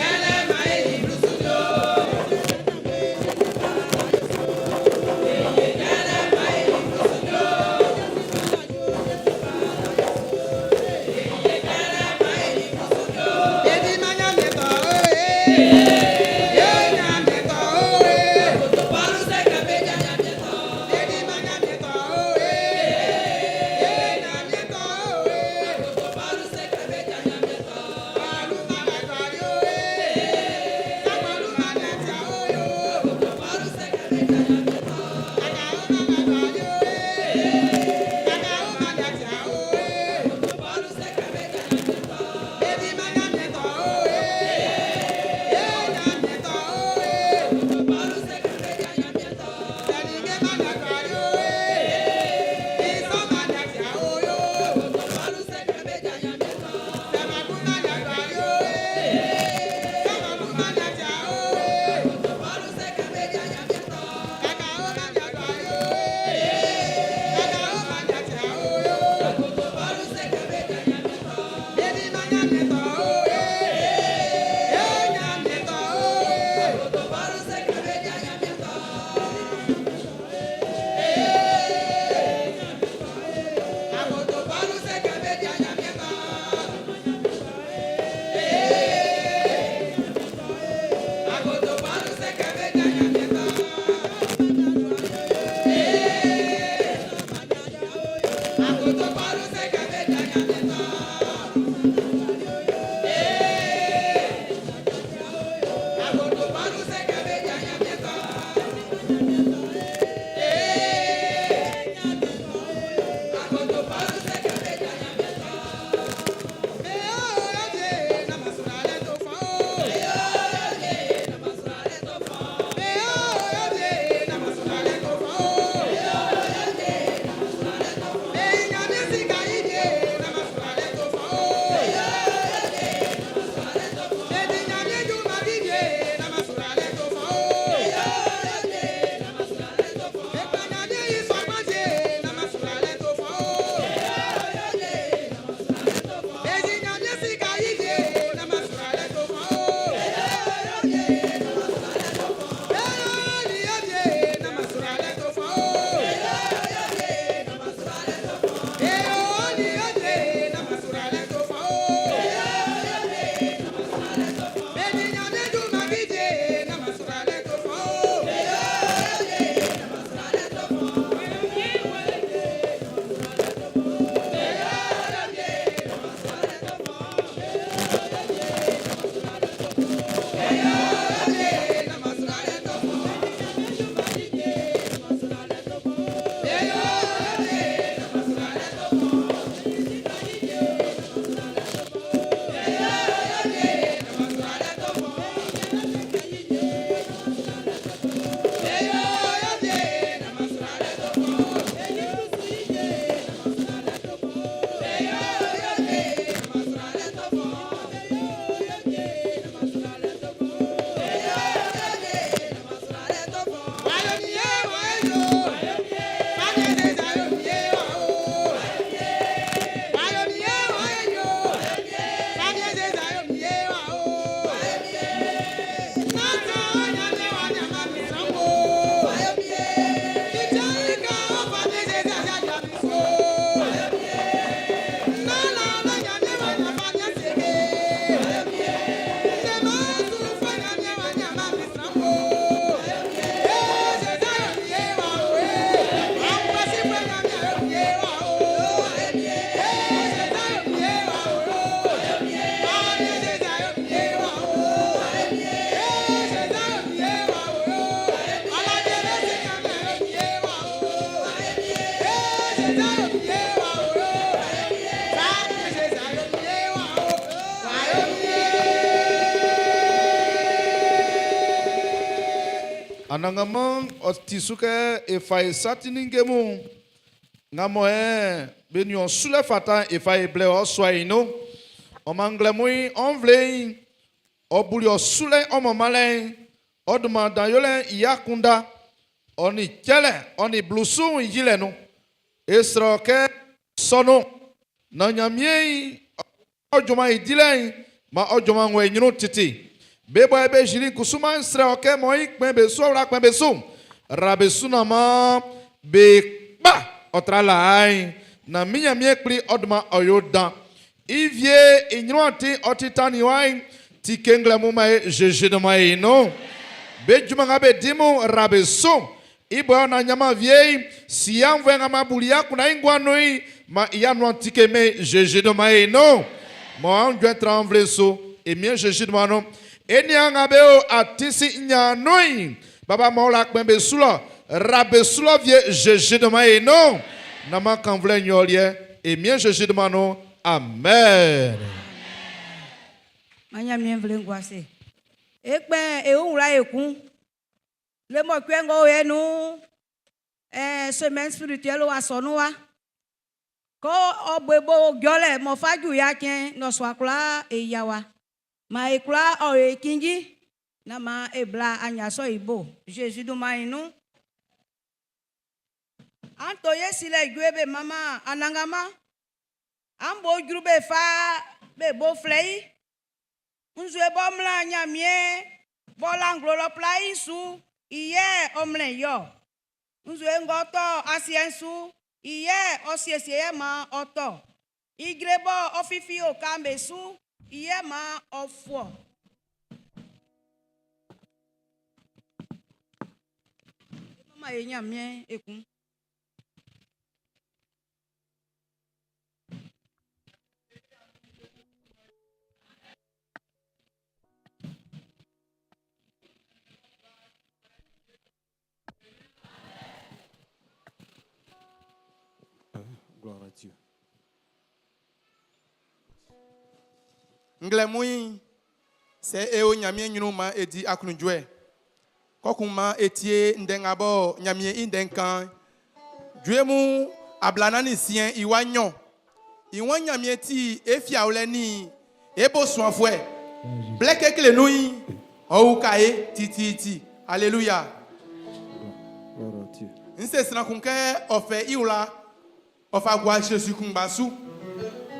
Kele ma eji blusu ni o. Edi manya mi tọ oye. Ye nya mi tọ oye. Edi manya mi tọ oye. Ye nya mi tọ oye. Balu mana gbari oye. Sagbalu mana tia oye o. Kaka o mana gbari oye. Kaka o mana tia oye. Edi manya mi tọ oye. Ye nya mi tọ oye. Sẹ̀nìgé mana gbari oye. Isọ́ mana tia oye o. Sẹ̀màkú mana gbari oye. Sẹ̀màkú mana tia oye. Kaka o mana gbari oye. Kaka o mana tia oye o. Edi manya mi tọ oye. Ye nya mi tọ oye. Akoto palu seke bedi anya mi tọ. Akoto palu seke bedi anya mi tọ. Akoto palu seke bedi anya mi tọ. Anannganman ɔ ti su kɛ e fa e sa ti ninnge mun nga mɔ ɛ be nin ɔ sulɛ fata'n e fa e blɛ ɔ sua i nun. Ɔ man nglɛmun'n i nvle'n ɔ buli ɔ sulɛ'n ɔ manmanlɛ'n ɔ dunman dan yolɛ'n i akunndan ɔ nin cɛlɛ ɔ nin blusu'n i yilɛ nun. E srɛ ɔ kɛ sɔ nun nan Nyanmiɛn ɔ junman i dilɛ'n man ɔ junman wɔ i ɲrun titi. Be bɔ be jili kusu man srɛ ɔ kɛ mɔ i kpɛn be su ɔ wla kpɛn be su. Ra be su nan man be kpa ɔ tra laa'n nan min Nyanmiɛn kpli ɔ dunman ɔ yo dan. I vie i ɲrun atin ɔ ti tannin wa'n ti ke nglɛmun man e Zezi dunman i nun. Be junman nga be di mun ra be su. I bɔ na ɲanman vie si anvɔɛ nga ma buli akunndan i nguan nun'n, man i anuan tike mɛn i Zezi dunman i nun. Mɔ aunjuɛ tran nvle'n su, e Miɛn Zezi dunman nun. E niaan nga be o atin sin nyan nun'n, baba mɔ wla kpɛn be su lɔ, ra be su lɔ vie Zezi dunman i nun. Nan man kannvlɛ nɲɔn liɛ, e Miɛn Zezi dunman nun. Amen. Man Ɲanmiɛn nvle'n gua ase. E kpɛn e wun wla ekun. Le mɔcuɛ ng'ɔ o yɛ nun'n, ɛɛ semaine spirituelle wa asɔnun wa. Kɛ ɔ bo e bo jɔlɛ m'ɔ fa ju ya cɛn nnɔsua kwlaa e yia wa. Maan e kwlaa ɔ yo e cinnjin naan maan e bla aɲia sɔ'n i bo Zezi dunman'n i nun. An to ye silɛ jue be manman Anannganman. An bo jru be fa be bo flɛ i. Nzue b'ɔ mlan Nyanmiɛn b'ɔ la nglo lɔ plaii'n su, i yɛ ɔ mlɛn i-ɔ. Nzue ng'ɔ tɔ asiɛ'n su, i yɛ ɔ siesie yɛ man ɔ tɔ. Ijre b'ɔ ɔ fifi oka'm be su, i yɛ man ɔ fu-ɔ. E manman e Nyanmiɛn'n ekun. Gloire à Dieu. Nglɛmun'n, sɛ e o Ɲanmiɛn ɲrun maan e di aklunjuɛ. Kɔkun maan e tie ndɛ nga bɔ Ɲanmiɛn i ndɛ'n kan'n. Jue Mun 46 i wa nɲɔn. I waan Ɲanmiɛn ti e fiawlɛ nin e bo suanfuɛ. Blɛ kekle nun'n, ɔ uka e tititi. Aleluya. Gloire à Dieu. N se sran kun kɛ ɔ fɛ i wla ɔ fa gua Zezi kunngba su.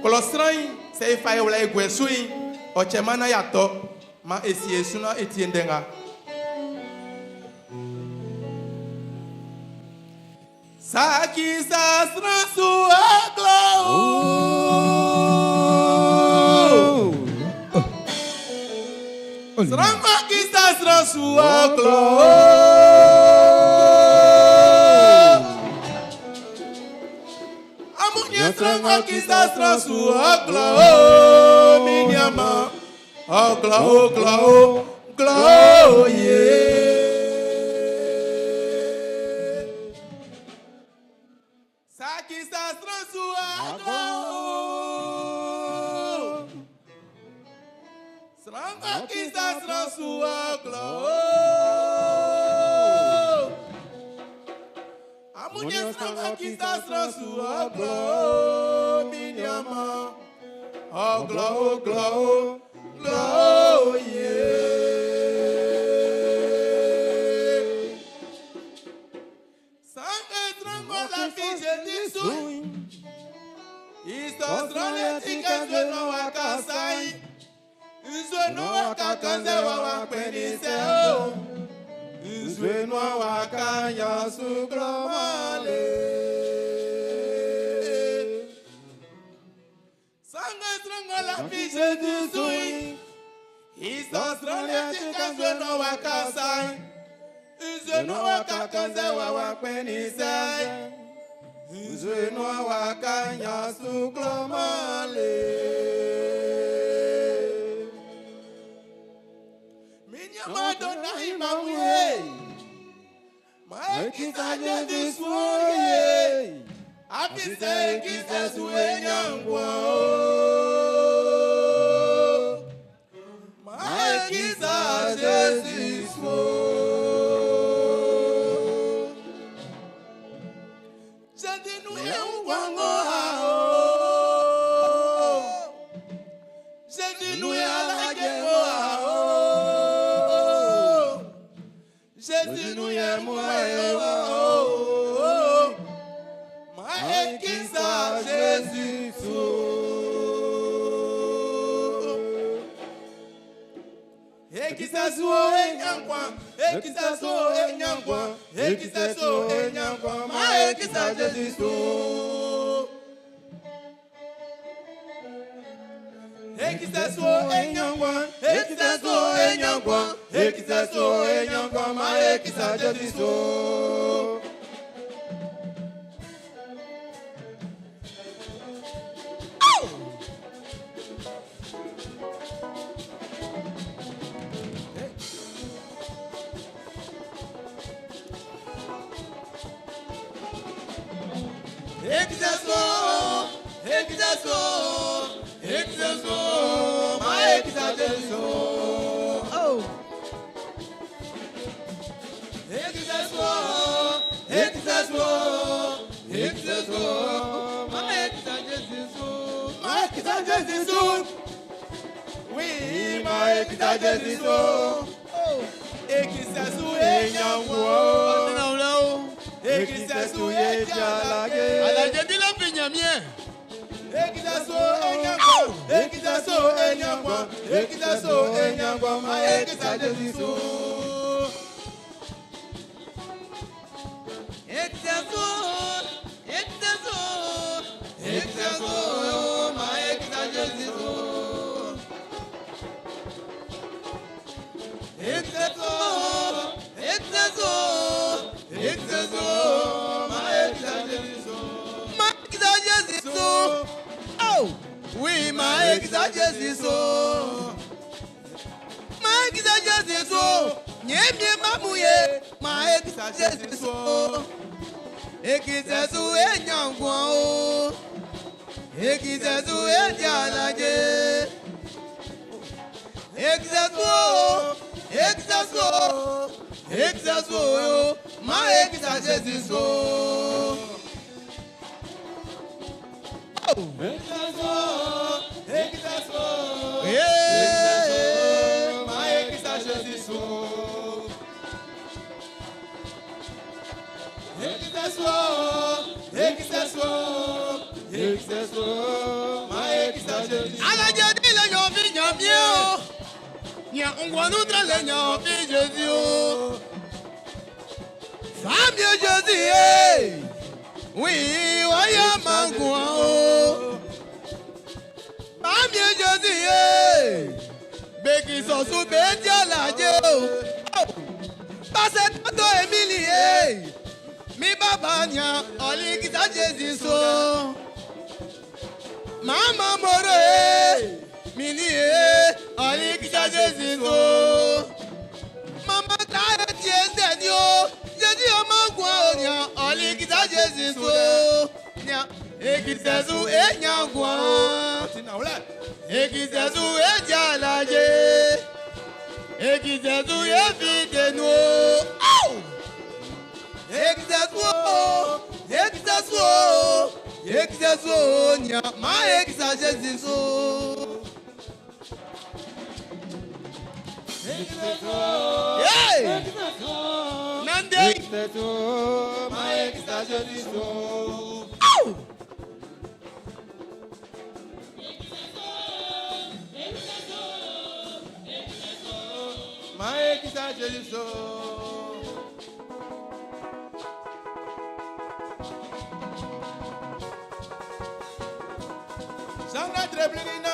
Klɔ sran'n, sɛ e fa e wla e guɛ su'n, ɔ cɛman naan y'a tɔ. Maan e sie e su naan e tie ndɛ nga. Saki sa sran su aglo o. Sran ng'ɔ ki sa sran su aglo o. Amun nian sran ng'ɔ ki sa sran su ɔ glɔ o, min nianman. Ɔ glɔ o, glɔ o, glɔ o ye. Sa ki sa sran su ɔ glɔ o. Sran ng'ɔ ki sa sran su ɔ glɔ o. Amun nian sran ng'ɔ ki sa sran su ɔ glɔ o, min nianman. Ɔ glɔ o, glɔ o, glɔ o ye. Sanngɛ sran ng'ɔ lafi Zezi su'n, i sɔ sran liɛ'n ti kɛ nzue nuan waka sa'n. Nzue nuan waka kannzɛ wawa kpɛnnin sɛ o, nzue nuan waka'n ɲan su glɔman le. Sanngɛ sran ng'ɔ lafi Zezi su'n, i sɔ sran liɛ'n ti kɛ nzue nɔn waka sa'n. Nzue nɔn waka kannzɛ wawa kpɛn nin sɛ'n, nzue nɔn waka ɲan su glɔman le. Mi ɲanman donna i ma wie. Maekisa Jésus suoye. Akise ekise sue nyangwa o. Maekisa Jésus suo. Jésus nu engwango ha o. Jésus nu alage o ha o. Jésus nu ye mwe o. Maekisa Jésus suo. Ekisa suo enyankwa, ekisa suo enyankwa, ekisa suo enyankwa, maekisa Jésus suo. Ekisa suo enyankwa, ekisa suo enyankwa, ekisa suo enyankwa, maekisa Jésus suo. Ekisa suo, ekisa suo, ekisa suo, maekisa Jésus suo. Oh. Ekisa suo, ekisa suo, ekisa suo, maekisa Jésus suo. Maekisa Jésus suo. Oui, maekisa Jésus suo. Ekisa suo enyanwo. Ekisa suo ejalage. Alajẹ tí ló fi yàn mí ẹ̀. Ekisa suo enyanwo. Ekisa suo enyanwo. Ekisa suo enyanwo. Maekisa Jésus suo. Ekisa so, ekisa so, Ekisa suo, maekisa Jésus suo. Ekisa so, ekisa so, ekisa so, Maekisa Jésus suo. Maekisa Jésus so. Oh, oui, maekisa Jésus so. Maekisa Jésus so. Nyemie mamuye, maekisa Jésus so. Ekisa so enyankwan o. Ekisa so ejalaje. Ekisa so, ekisa so, ekisa so, maekisa Jésus so. Ekisa suo, ekisa suo. Yeah. Maekisa Jésus suo. Ekisa suo, ekisa suo, ekisa suo, maekisa Jésus suo. Alajẹ tí lè yàn fi yàn mí o. Yàn ngwọnú tẹ lè yàn fi Jésù o. Fàmì Jésù yé. Wí wáyà máa gùn o. Fàmì Jésù yé. Bèkì sọ̀sùn bẹ́ẹ̀ tí ọ̀làjẹ́ o. Pàṣẹ tọ́tọ̀ Emily yé. Mi bàbá yàn ọ̀lìkìtà Jésù so. Màmá mòró e, mi ní e, ọ̀lìkìtà Jésù so. Màmá táyé tiẹ̀ ń tẹ̀ ní o, Jésù ọmọ ogun òyàn ọ̀lìkìtà Jésù so. Ekìtẹ̀sù èèyàn gùn. Ekìtẹ̀sù èjì àlàyé. Ekìtẹ̀sù èfi dènù o. Ekìtẹ̀sù o, ekìtẹ̀sù o, ekìtẹ̀sù o, nyà má ekìtà Jésù so. Hey! Nande! Ekisa suo, maekisa Jésus suo. Au! Maekisa Jésus suo. Sanga treblinina.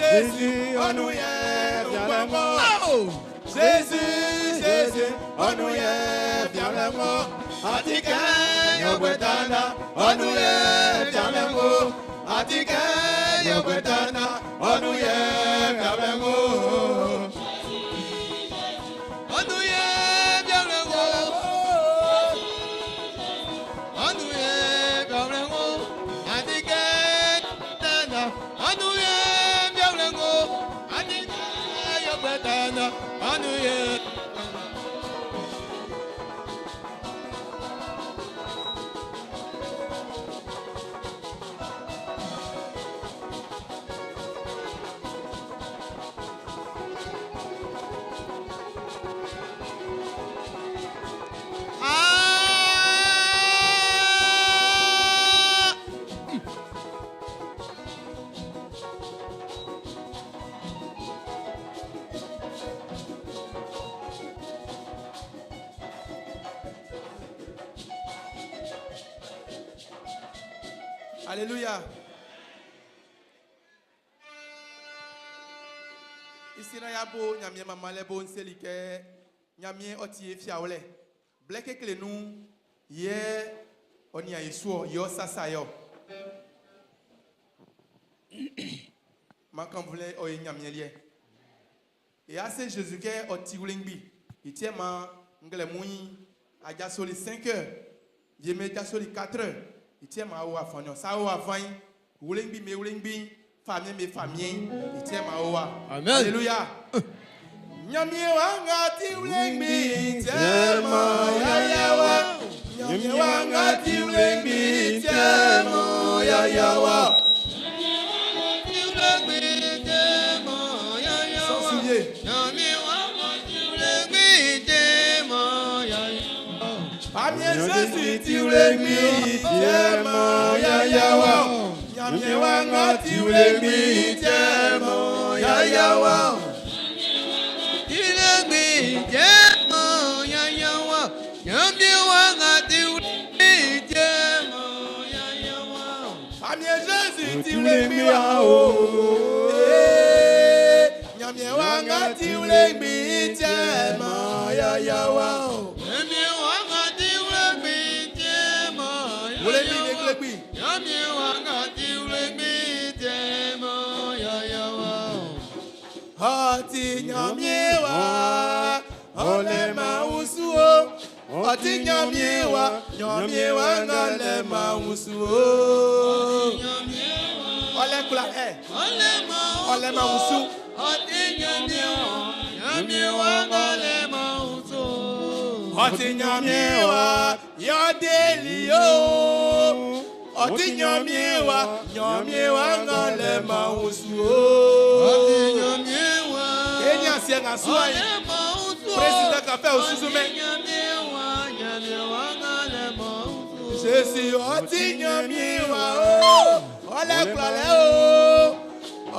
Jésus, ɔnu yɛ fialɛ ŋɔ. Jésus, Jésus, ɔnu yɛ fialɛ ŋɔ. Àtikẹ́ yọ̀gbẹ̀tàna, ɔnu yɛ fialɛ ŋɔ. Àtikẹ́ yọ̀gbẹ̀tàna, ɔnu yɛ fialɛ ŋɔ. Ɔnu yɛ fialɛ ŋɔ. Ɔnu yɛ fialɛ ŋɔ. Àtikẹ́ tànà. Ɔnu yɛ fialɛ ŋɔ. Àtikẹ́ yọ̀gbẹ̀tàna, ɔnu yɛ. Ah! Alléluia. Isira ya bo nyamie mama le bo nseli ke nyamie ɔti efiawo lɛ. Blɛ kekle nu yɛ ɔnia yesuɔ yɔ sasa yɔ. Makanvlɛ ɔye nyamie liɛ. E ase Jésus ke ɔti wlengbi. Itie ma nglɛ muyi adzasoli 5 heures. Yeme dzasoli 4 heures. Itie ma wo afɔnyɔ. Sa wo afanyi. Wlengbi me wlengbi. Famie me famie. Itie ma wo wa. Amen. Alléluia. Nyamie wanga ti wlengbi itie ma ya ya wa. Nyamie wanga ti wlengbi itie ma ya ya wa. Sans souliers. Famie Jésus ti wlengbi itie ma ya ya wa. Nyamie wanga ti wlengbi itie ma ya ya wa. Famie Jésus ti wlengbi wa o. Eh, Nyamie wanga ti wlengbi itie ma ya ya wa o. Wlengbi ne wlengbi. Ọtí nyamie wa, ọlẹ máa ń sùn o. Ọtí nyamie wa, nyamie wa ńlẹ máa ń sùn o. Ọlẹ kula ẹ, ọlẹ máa ń sùn. Ọtí nyamie wa, yọdẹ́lì o. Ọtí nyamie wa, nyamie wa ńlẹ máa ń sùn o. Eni àti ẹ̀ ń sùn ayé. Président café au Suzume. Jésù ọtí nyamie wa o, ọlẹ kula o.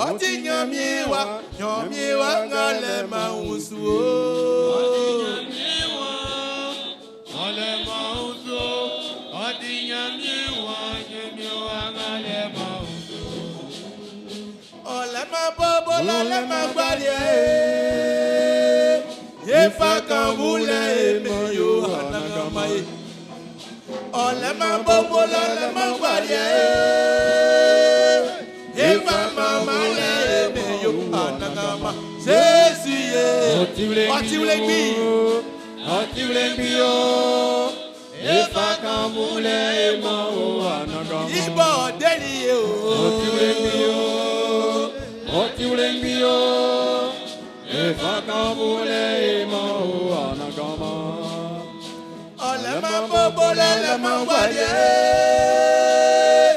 Ọtí nyamie wa, nyamie wa ńlẹ máa ń sùn o. Ọlẹ máa bọ́ bọ́lá lẹ́ máa gbálẹ̀ ẹ́. Yefa kan wúlẹ̀ èmi yóò hànàgàmá yé. Ọlẹ máa bọ́ bọ́lá lẹ́ máa gbálẹ̀ ẹ́. Yefa màmá lẹ́ èmi yóò hànàgàmá. Jésù yé. Ọtí wúlẹ̀ gbì. Ọtí wúlẹ̀ o. Efa kan múlẹ̀ ìmọ̀ o ànàgàmọ́. Ibọ̀ dẹ́lì yé o. Ọtí wúlẹ̀ o. Ọtí wúlẹ̀ o. Efa kan múlẹ̀ ìmọ̀ o ànàgàmọ́. Ọlẹ máa bọ́ bọ́lá lẹ́ máa gbálẹ̀ ẹ́.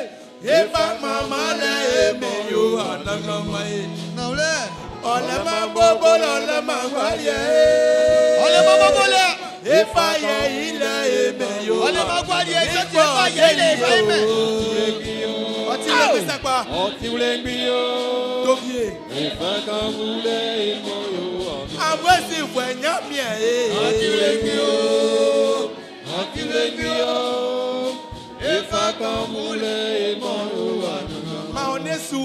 Yefa màmá lẹ́ èmi yóò hànàgàmá yé. Ọlẹ máa bọ́ bọ́lá lẹ́ máa gbálẹ̀ ẹ́. Ọlẹ máa bọ́ bọ́lá. Efa yẹ ilẹ̀ èmi yóò. Ọlẹ máa gbálẹ̀ ẹ́, sọ́tì efa yẹ ilẹ̀ efa yẹ. Ọtí wúlẹ̀ gbé sápá. Ọtí wúlẹ̀ o. Tóbi. Efa kan múlẹ̀ ìmọ̀ o ànàgàmọ́. Àwọn èsì ìwẹ̀ nyá mi ẹ̀. Ọtí wúlẹ̀ o. Ọtí wúlẹ̀ o. Efa kan múlẹ̀ ìmọ̀ o ànàgàmọ́. Ma ò ní su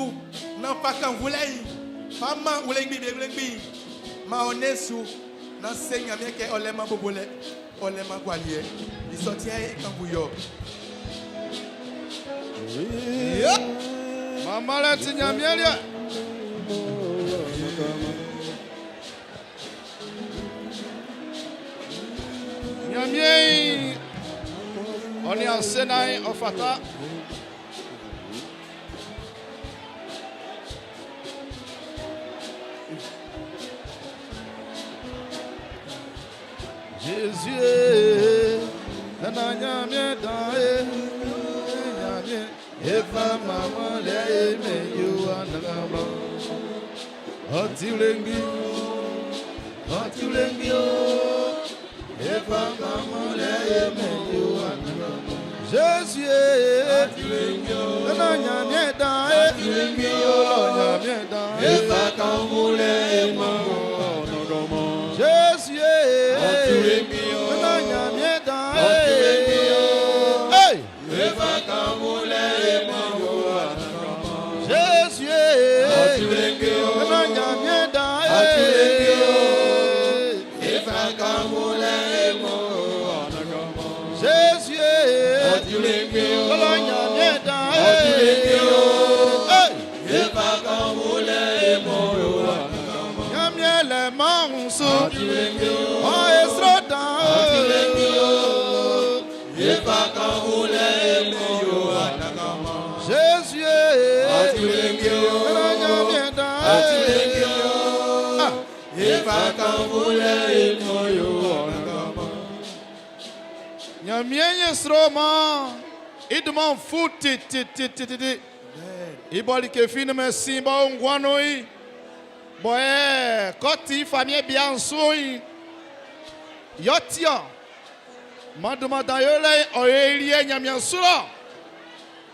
náà fa kan wúlẹ̀ yìí. Fa man wlengbi be wlengbi'n, man ɔ nɛn'n su, nan se Nyanmiɛn kɛ ɔ lɛ-man bobolɛ, ɔ lɛ-man gualiɛ. I sɔ ti yɛ e kan bui-ɔ. Manmanlɛ'n ti Ɲanmiɛn liɛ. Ɲanmiɛn ɔ nin asenna'n ɔ fata. Jésus e, nana Ɲanmiɛn dan e, Ɲanmiɛn e fa manmanlɛ e mɛn i o Anannganman. Ɔ ti wlengbi, ɔ ti wlengbi o, e fa manmanlɛ e mɛn i o Anannganman. Jésus e, nana Ɲanmiɛn dan e, Ɲanmiɛn dan e. E fa kanwulɛ e man wɔ Anannganman. Jésus e, Ɔ ti wlengbi o, nana Ɲanmiɛn dan ɔ ti wlengbi o. e. Hey! E fa kanwulɛ e man wɔ Anannganman. Jésus e, Ɔ ti wlengbi o, nana Ɲanmiɛn dan ɔ ti wlengbi o. e. E fa kanwulɛ e man wɔ Anannganman. Jésus e, Ɔ ti wlengbi o, nana Ɲanmiɛn dan ɔ ti wlengbi o. e. Hey! E fa kanwulɛ e man wɔ Anannganman. Ɲanmiɛn lɛ man n su, Ɔ ti wlengbi o, ɔ esro dan ɔ ti wlengbi o. e. E fa kanwulɛ e man wɔ Anannganman. Jésus e, Ɔ ti wlengbi o, nana Ɲanmiɛn dan ɔ ti wlengbi e. o. Ah! E fa kanwulɛ e man wɔ Anannganman. Ɲanmiɛn ye sro ma, i dunman'n fu tititititi. I bɔ like fi nunmɛn sin b'ɔ o nguan nun'n i, bɔ ɛ k'ɔ ti famiɛn bia'n su'n i, yɛ ɔ ti-ɔ. Man dunman dan yolɛ'n ɔ yo i liɛ Ɲanmiɛn su lɔ,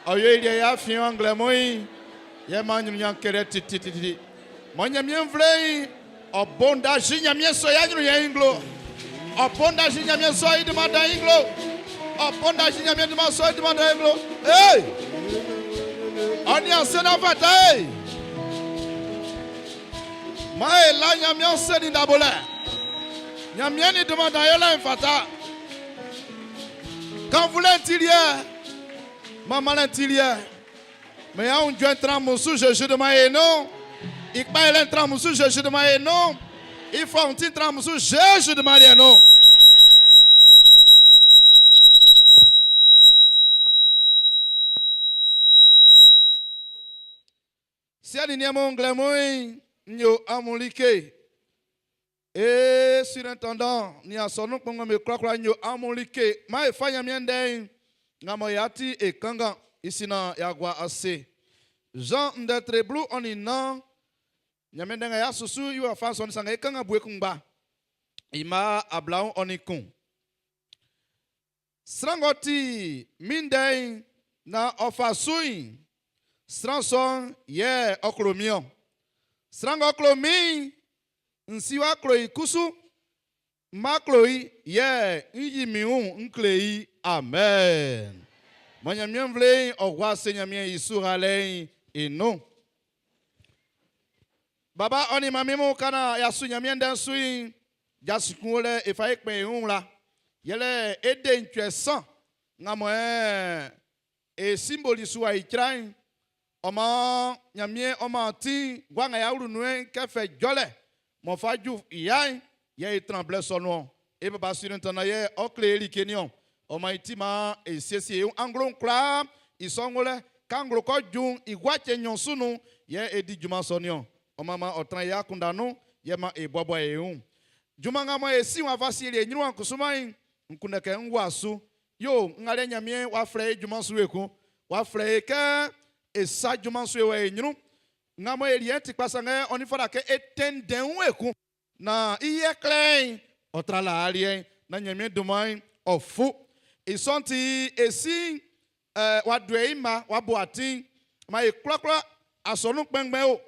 ɔ yo i liɛ i afiɛn nglɛmun'n i, yɛ man aɲrunɲan kɛlɛ titititi. Man Ɲanmiɛn nvle'n ɔ bo nda zi Ɲanmiɛn sɔ i aɲrunɲan'n i nglo. Ɔ bo nda zi Ɲanmiɛn sɔ i dunman dan'n i nglo. Ɔ bo nda zi Ɲanmiɛn dunman sɔ i dunman dan'n i nglo. Ee! Ɔ nin asenna fata e. Man e la Ɲanmiɛn se nin da bolɛ. Ɲanmiɛn nin dunman dan yolɛ'n fata. Kannvunlɛ'n ti liɛ, manmanlɛ'n ti liɛ. Mɛ ya aunjuɛ'n tran amun su Zezi dunman i nun. I kpa yolɛ'n tran amun su Zezi dunman i nun. I fɔundi'n tran amun su Zezi dunman liɛ'n nun. Siɛ nin niɛn mun nglɛmun'n, n yo amun like. Ee, surintendant nin asɔnun kpɛnngbɛn'm be kwlakwla n yo amun like. Maan e fa Ɲanmiɛn ndɛ'n nga mɔ y'a ti e kanngan i sin naan y'a gua ase. Zan ndɛ tre 14, Ɲanmiɛn ndɛ nga y'a susu i wafa'n sɔnnin sanngɛ e kanngan bue kunngba i mma 21. Sran ng'ɔ ti min ndɛ'n naan ɔ fa su'n, sran sɔ'n yɛ ɔ klo min-ɔn. Sran ng'ɔ klo min'n, n Si wá kló i kusu. Ń má kló i, yɛ ń yí min wun ń klé i. Amen. Man Ɲanmiɛn nvle'n ɔ gua ase Ɲanmiɛn i suralɛ'n i nun. Baba ɔ nin manmin mun ka naan y'a su Ɲanmiɛn ndɛ'n su'n, jasin kun o lɛ e fa e kpɛn e wun wla. Yɛlɛ e de ncuɛ san nga mɔ e simboli su wa icra'n. Ɔ maan Ɲanmiɛn ɔ man atin gua nga y'a wlu nun'n kɛ fɛ jɔlɛ m'ɔ fa ju ya'n yɛ e tran blɛ sɔ nun ɔn. E baba surintɛndan yɛ ɔ kle e like niɔn. Ɔ maan i ti maan e siesie e wun anglo'n kwlaa i sɔ ngolɛ. Kɛ anglo kɔ ju'n i gua cɛn nɲɔn su nun yɛ e di junman sɔ niɔn. Ɔ maan maan ɔ tran e akunndan nun yɛ maan e buabua e wun. Junman nga mɔ e Si w'a fa sieli e ɲrun kusuman'n, n kunndɛ kɛ ń gúa su. Yo, ngalɛ Ɲanmiɛn w'a flɛ e junman su ekun. W'a flɛ e kɛ e sa junman su e wɔ e ɲrun. Nga mɔ e liɛ'n ti kpa sanngɛ ɔ nin fata kɛ e tɛnndɛn wun ekun naan i yɛ klɛ'n ɔ tra laa liɛ'n naan Ɲanmiɛn dunman'n ɔ fu. I sɔ'n ti e Si'n w'a duɛ i mma w'a bo atin man e kwlakwla, asɔnun kpɛnngbɛn o,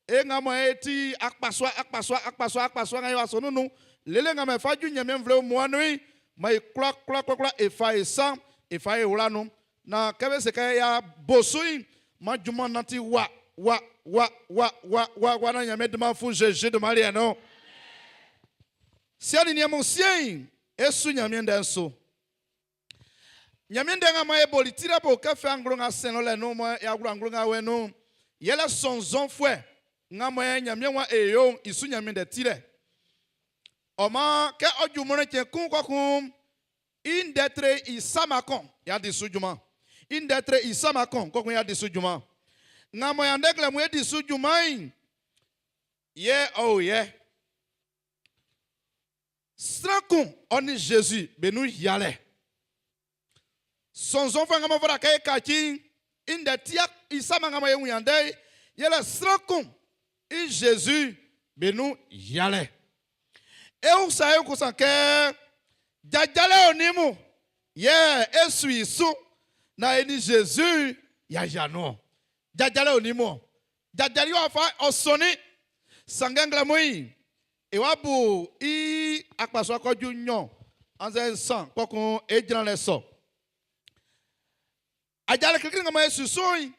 e nga mɔ e ti akpasua akpasua akpasua akpasua nga e o asɔnun'n nun, lele nga mɔ e fa ju Ɲanmiɛn nvle wunmuan'n nun'n, man e kwlakwla kwlakwla e fa e sa'n e fa e wla nun naan kɛ be se kɛ y'a bo su'n, man junman'n nanti wa. wa wa wa wa wa wa na Ɲanmiɛn dunman fu Zezi dunman liɛ'n nun. Siɛ nin niɛn mun, siɛn'n, e su Ɲanmiɛn ndɛ'n su. Ɲanmiɛn ndɛ nga mɔ e boli tirɛ bo kɛ fɛ anglo nga sɛn lɔ lɛ nun mɔ e awlo anglo nga wɛ nun'n, yɛlɛ sɔnnzɔnfuɛ nga mɔ e Ɲanmiɛn waan e yo'n i su Ɲanmiɛn ndɛ tirɛ. Ɔ maan, kɛ ɔ ju mɔnnɛn cɛn kun kɔkun i ndɛ tre i sama kɔn, y'a di su junman. I ndɛ tre i sama kɔn, kɔkun y'a di su junman. Nga mɔ y'a ndɛ klɛ mun e di su junman'n, yɛ ɔ o yɛ. Sran kun ɔ nin Zezi be nun yialɛ. Sɔnnzɔnfuɛ nga m'ɔ fata kɛ e kaci'n, i ndɛ tia i sama nga mɔ e wun i andɛ'n, yɛlɛ sran kun i Zezi be nun yialɛ. E usa e kosan kɛ, Jajalɛ onin mun yɛ e su i su naan e nin Zezi y'a yia nun-ɔn? Jajalɛ onin mun-ɔn? Jajalɛ wafa ɔ sɔnnin, sanngɛ nglɛmun'n, e wa bu i akpasua kɔ ju nɲɔn annzɛ nsan kpɔkun e jran lɛ sɔ. Ajalɛ klikli nga mɔ e su su'n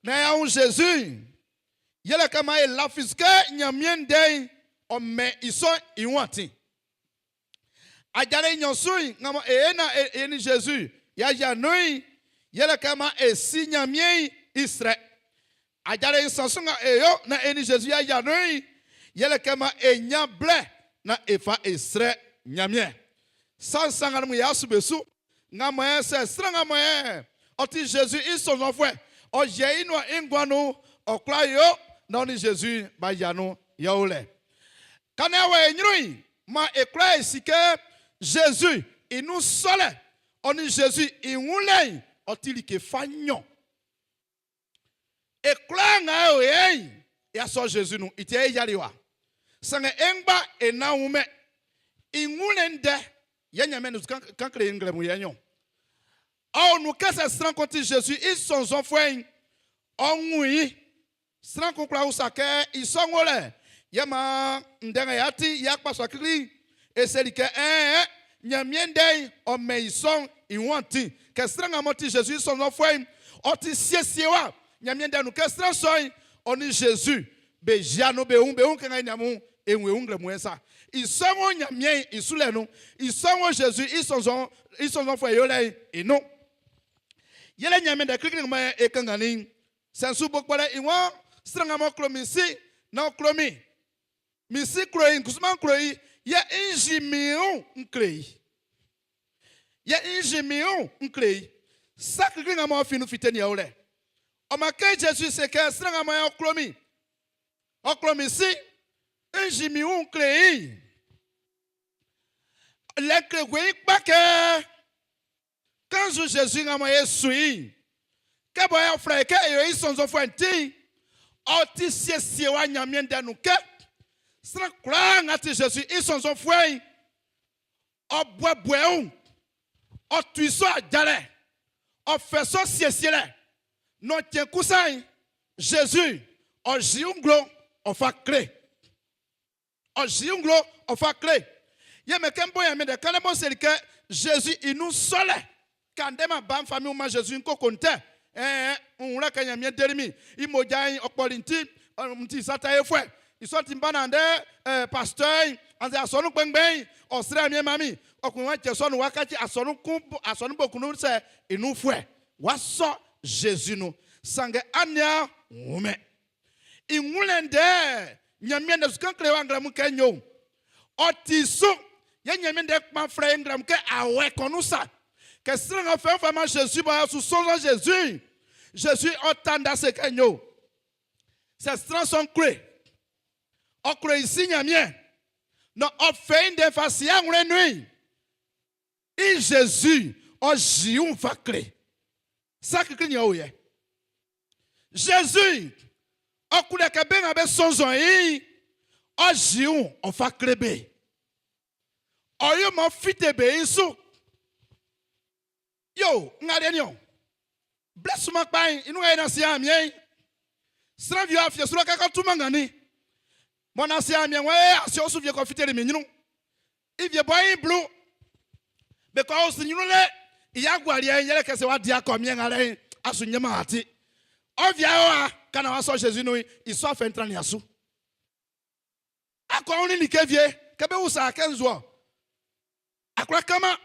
naan y'a wun Zezi'n, yɛle kɛ maan e lafi su kɛ Ɲanmiɛn Ndɛ'n ɔ mɛn i sɔ'n i wun atin. Ajalɛ nɲɔn su'n nga mɔ e naan e nin Zezi y'a yia nun'n, yɛle kɛ maan e si Ɲanmiɛn i srɛ. Ajalɛ nsan su nga e yo naan e nin Zezi y'a yia nun'n, yɛle kɛ maan e ɲan blɛ naan e fa e srɛ Ɲanmiɛn. Sa nsan nga mun y'a su be su. Nga mɔ ɛ sɛ sran nga mɔ ɛ ɔ ti Zezi i sɔnnzɔnfuɛ, ɔ yɛ i nuan i nguan nun'n, ɔ kwla yo naan ɔ nin Zezi b'a yia nun yɛ o lɛ. Ka naan wɔ e ɲrun'n, maan e kwlaa e si kɛ Zezi i nun sɔlɛ ɔ nin Zezi i wunlɛ'n ɔ ti like fa nɲɔn. E kwlaa nga e o yɛ'n, y'a sɔ Zezi nun, i ti yɛ e yiali wa. Sanngɛ e ngba e nan wunmɛn i wunlɛ ndɛ yɛ Ɲanmiɛn nun kan kle e nglɛmun yɛ'n niɔn. Ɔ o nun kɛ sɛ sran kun ti Zezi i sɔnnzɔnfuɛ'n, ɔ́ wún i. Sran kun kwla usa kɛ, I sɔ ng'ɔ lɛ yɛ maan ndɛ nga y'a ti i akpasua klikli'n, e seli kɛ ɛɛn, Ɲanmiɛn Ndɛ'n ɔ mɛn i sɔ'n i wun atin. Kɛ sran nga m'ɔ ti Zezi i sɔnnzɔnfuɛ'n, ɔ ti siesiewa Ɲanmiɛn Ndɛ'n nun kɛ sran sɔ'n ɔ nin Zezi be yia nun be wun be wun kɛ nga e nin amun e wun e wun nglɛmun'n sa. I sɔ ng'ɔ Ɲanmiɛn i sulɛ nun'n, i sɔ ng'ɔ Zezi i sɔnnzɔnfuɛ yolɛ'n i nun. Yɛle Ɲanmiɛn Ndɛ klikli nga e kanngannin'n. Sɛ n su bo kpɔlɛ i waan, Sran nga m'ɔ klo min Si'n, nan ɔ klo min. Min Si klo i, n kusu m'an klo i, yɛ n yi min wun n kle i. Yɛ n yi min wun n kle i. Sa klikli nga m'ɔ fin nun fite'n yɛ o lɛ. Ɔ maan kɛ Zezi se kɛ, Sran nga m'ɔ klo min, ɔ klo min Si'n, n yi min wun n kle i'n, lɛ kle weiin kpa kɛ Kannzu Zezi nga mɔ e su i'n, kɛ bɔ ɔ flɛ e kɛ e yo i sɔnnzɔnfuɛ'n ti'n, ɔ ti siesiewa Ɲanmiɛn Ndɛ'n nun kɛ, sran kwlaa nga ti Zezi i sɔnnzɔnfuɛ'n, ɔ buɛbuɛ i wun, ɔ tu i sɔ ajalɛ, ɔ fɛ sɔ siesielɛ. Nɔn cɛn kun sa'n, Zezi ɔ yi i nglo ɔ fa kle. Ɔ yi i nglo ɔ fa kle. Yɛ mɛn kɛ m bo Nyanmiɛn ndɛ kanlɛ m'ɔ seli kɛ Zezi i nun sɔlɛ ka ndɛ ma ba n fa min wun man Zezi n koko n tɛ ɛɛn n wla kɛ Nyanmiɛn deli min i mmoja'n ɔ kpɔli n ti n ti sa tɛ yofuɛ i sɔ'n ti n ba nan ndɛ ɛɛ pastɛɛ'n annzɛ asɔnun kpɛnngbɛn'n ɔ srɛ Nyanmiɛn man min ɔ kun wa cɛ sɔ nun wa kaci asɔnun kun asɔnun bo kun nun sɛ i nunfuɛ wa sɔ Zezi nun sanngɛ aniaan wunmɛn I wunlɛ ndɛ Ɲanmiɛn ndɛ su kan kle wa nglɛmun kɛ nyo. Ɔ ti su, yɛ Ɲanmiɛn ndɛ kpan flɛ e nglɛmun kɛ awɛ kɔn nun sa. Kɛ sran nga fɛn fɛ man Zezi bɔ su sɔnnzɔn Zezi'n, Zezi ɔ ta nda se kɛ nyo. Sɛ sran sɔ'n kloe, ɔ klo i Si Ɲanmiɛn, nɔ ɔ fɛ i ndɛ'n fa sie awlɛn nun'n, i Zezi ɔ zi i wun fa kle. Sa klikli nin ɔ o yɛ. Zezi ɔ kunndɛ kɛ be nga be sɔnnzɔn i'n, ɔ yi i wun ɔ fa kle be. Ɔ yo maan ɔ fite be i su. Yo, nga liɛ'n niɔn. Blɛ sunman kpa'n, i nun nga e nanti Ɲanmiɛn'n, sran wie afiɛn su lɔ kɛ kɔ tuman ngannin. Mɔ nanti Ɲanmiɛn wɔ e asiɛ osu wie kɔ fiteli min ɲrun. I wie bɔ i blu be kɔ osu ɲrun lɛ i agualiɛ'n yɛlɛ kɛ sɛ w'a di akɔ miɛn nga lɛ'n, a su ɲanman ati. Ɔ via o a. Ka naan w'a sɔ Zezi nun'n, i sɔ afɛ'n trannin a su. A kɔ wunnin like wie kɛ be usa kɛ nzu-ɔ? A kwlá kanman.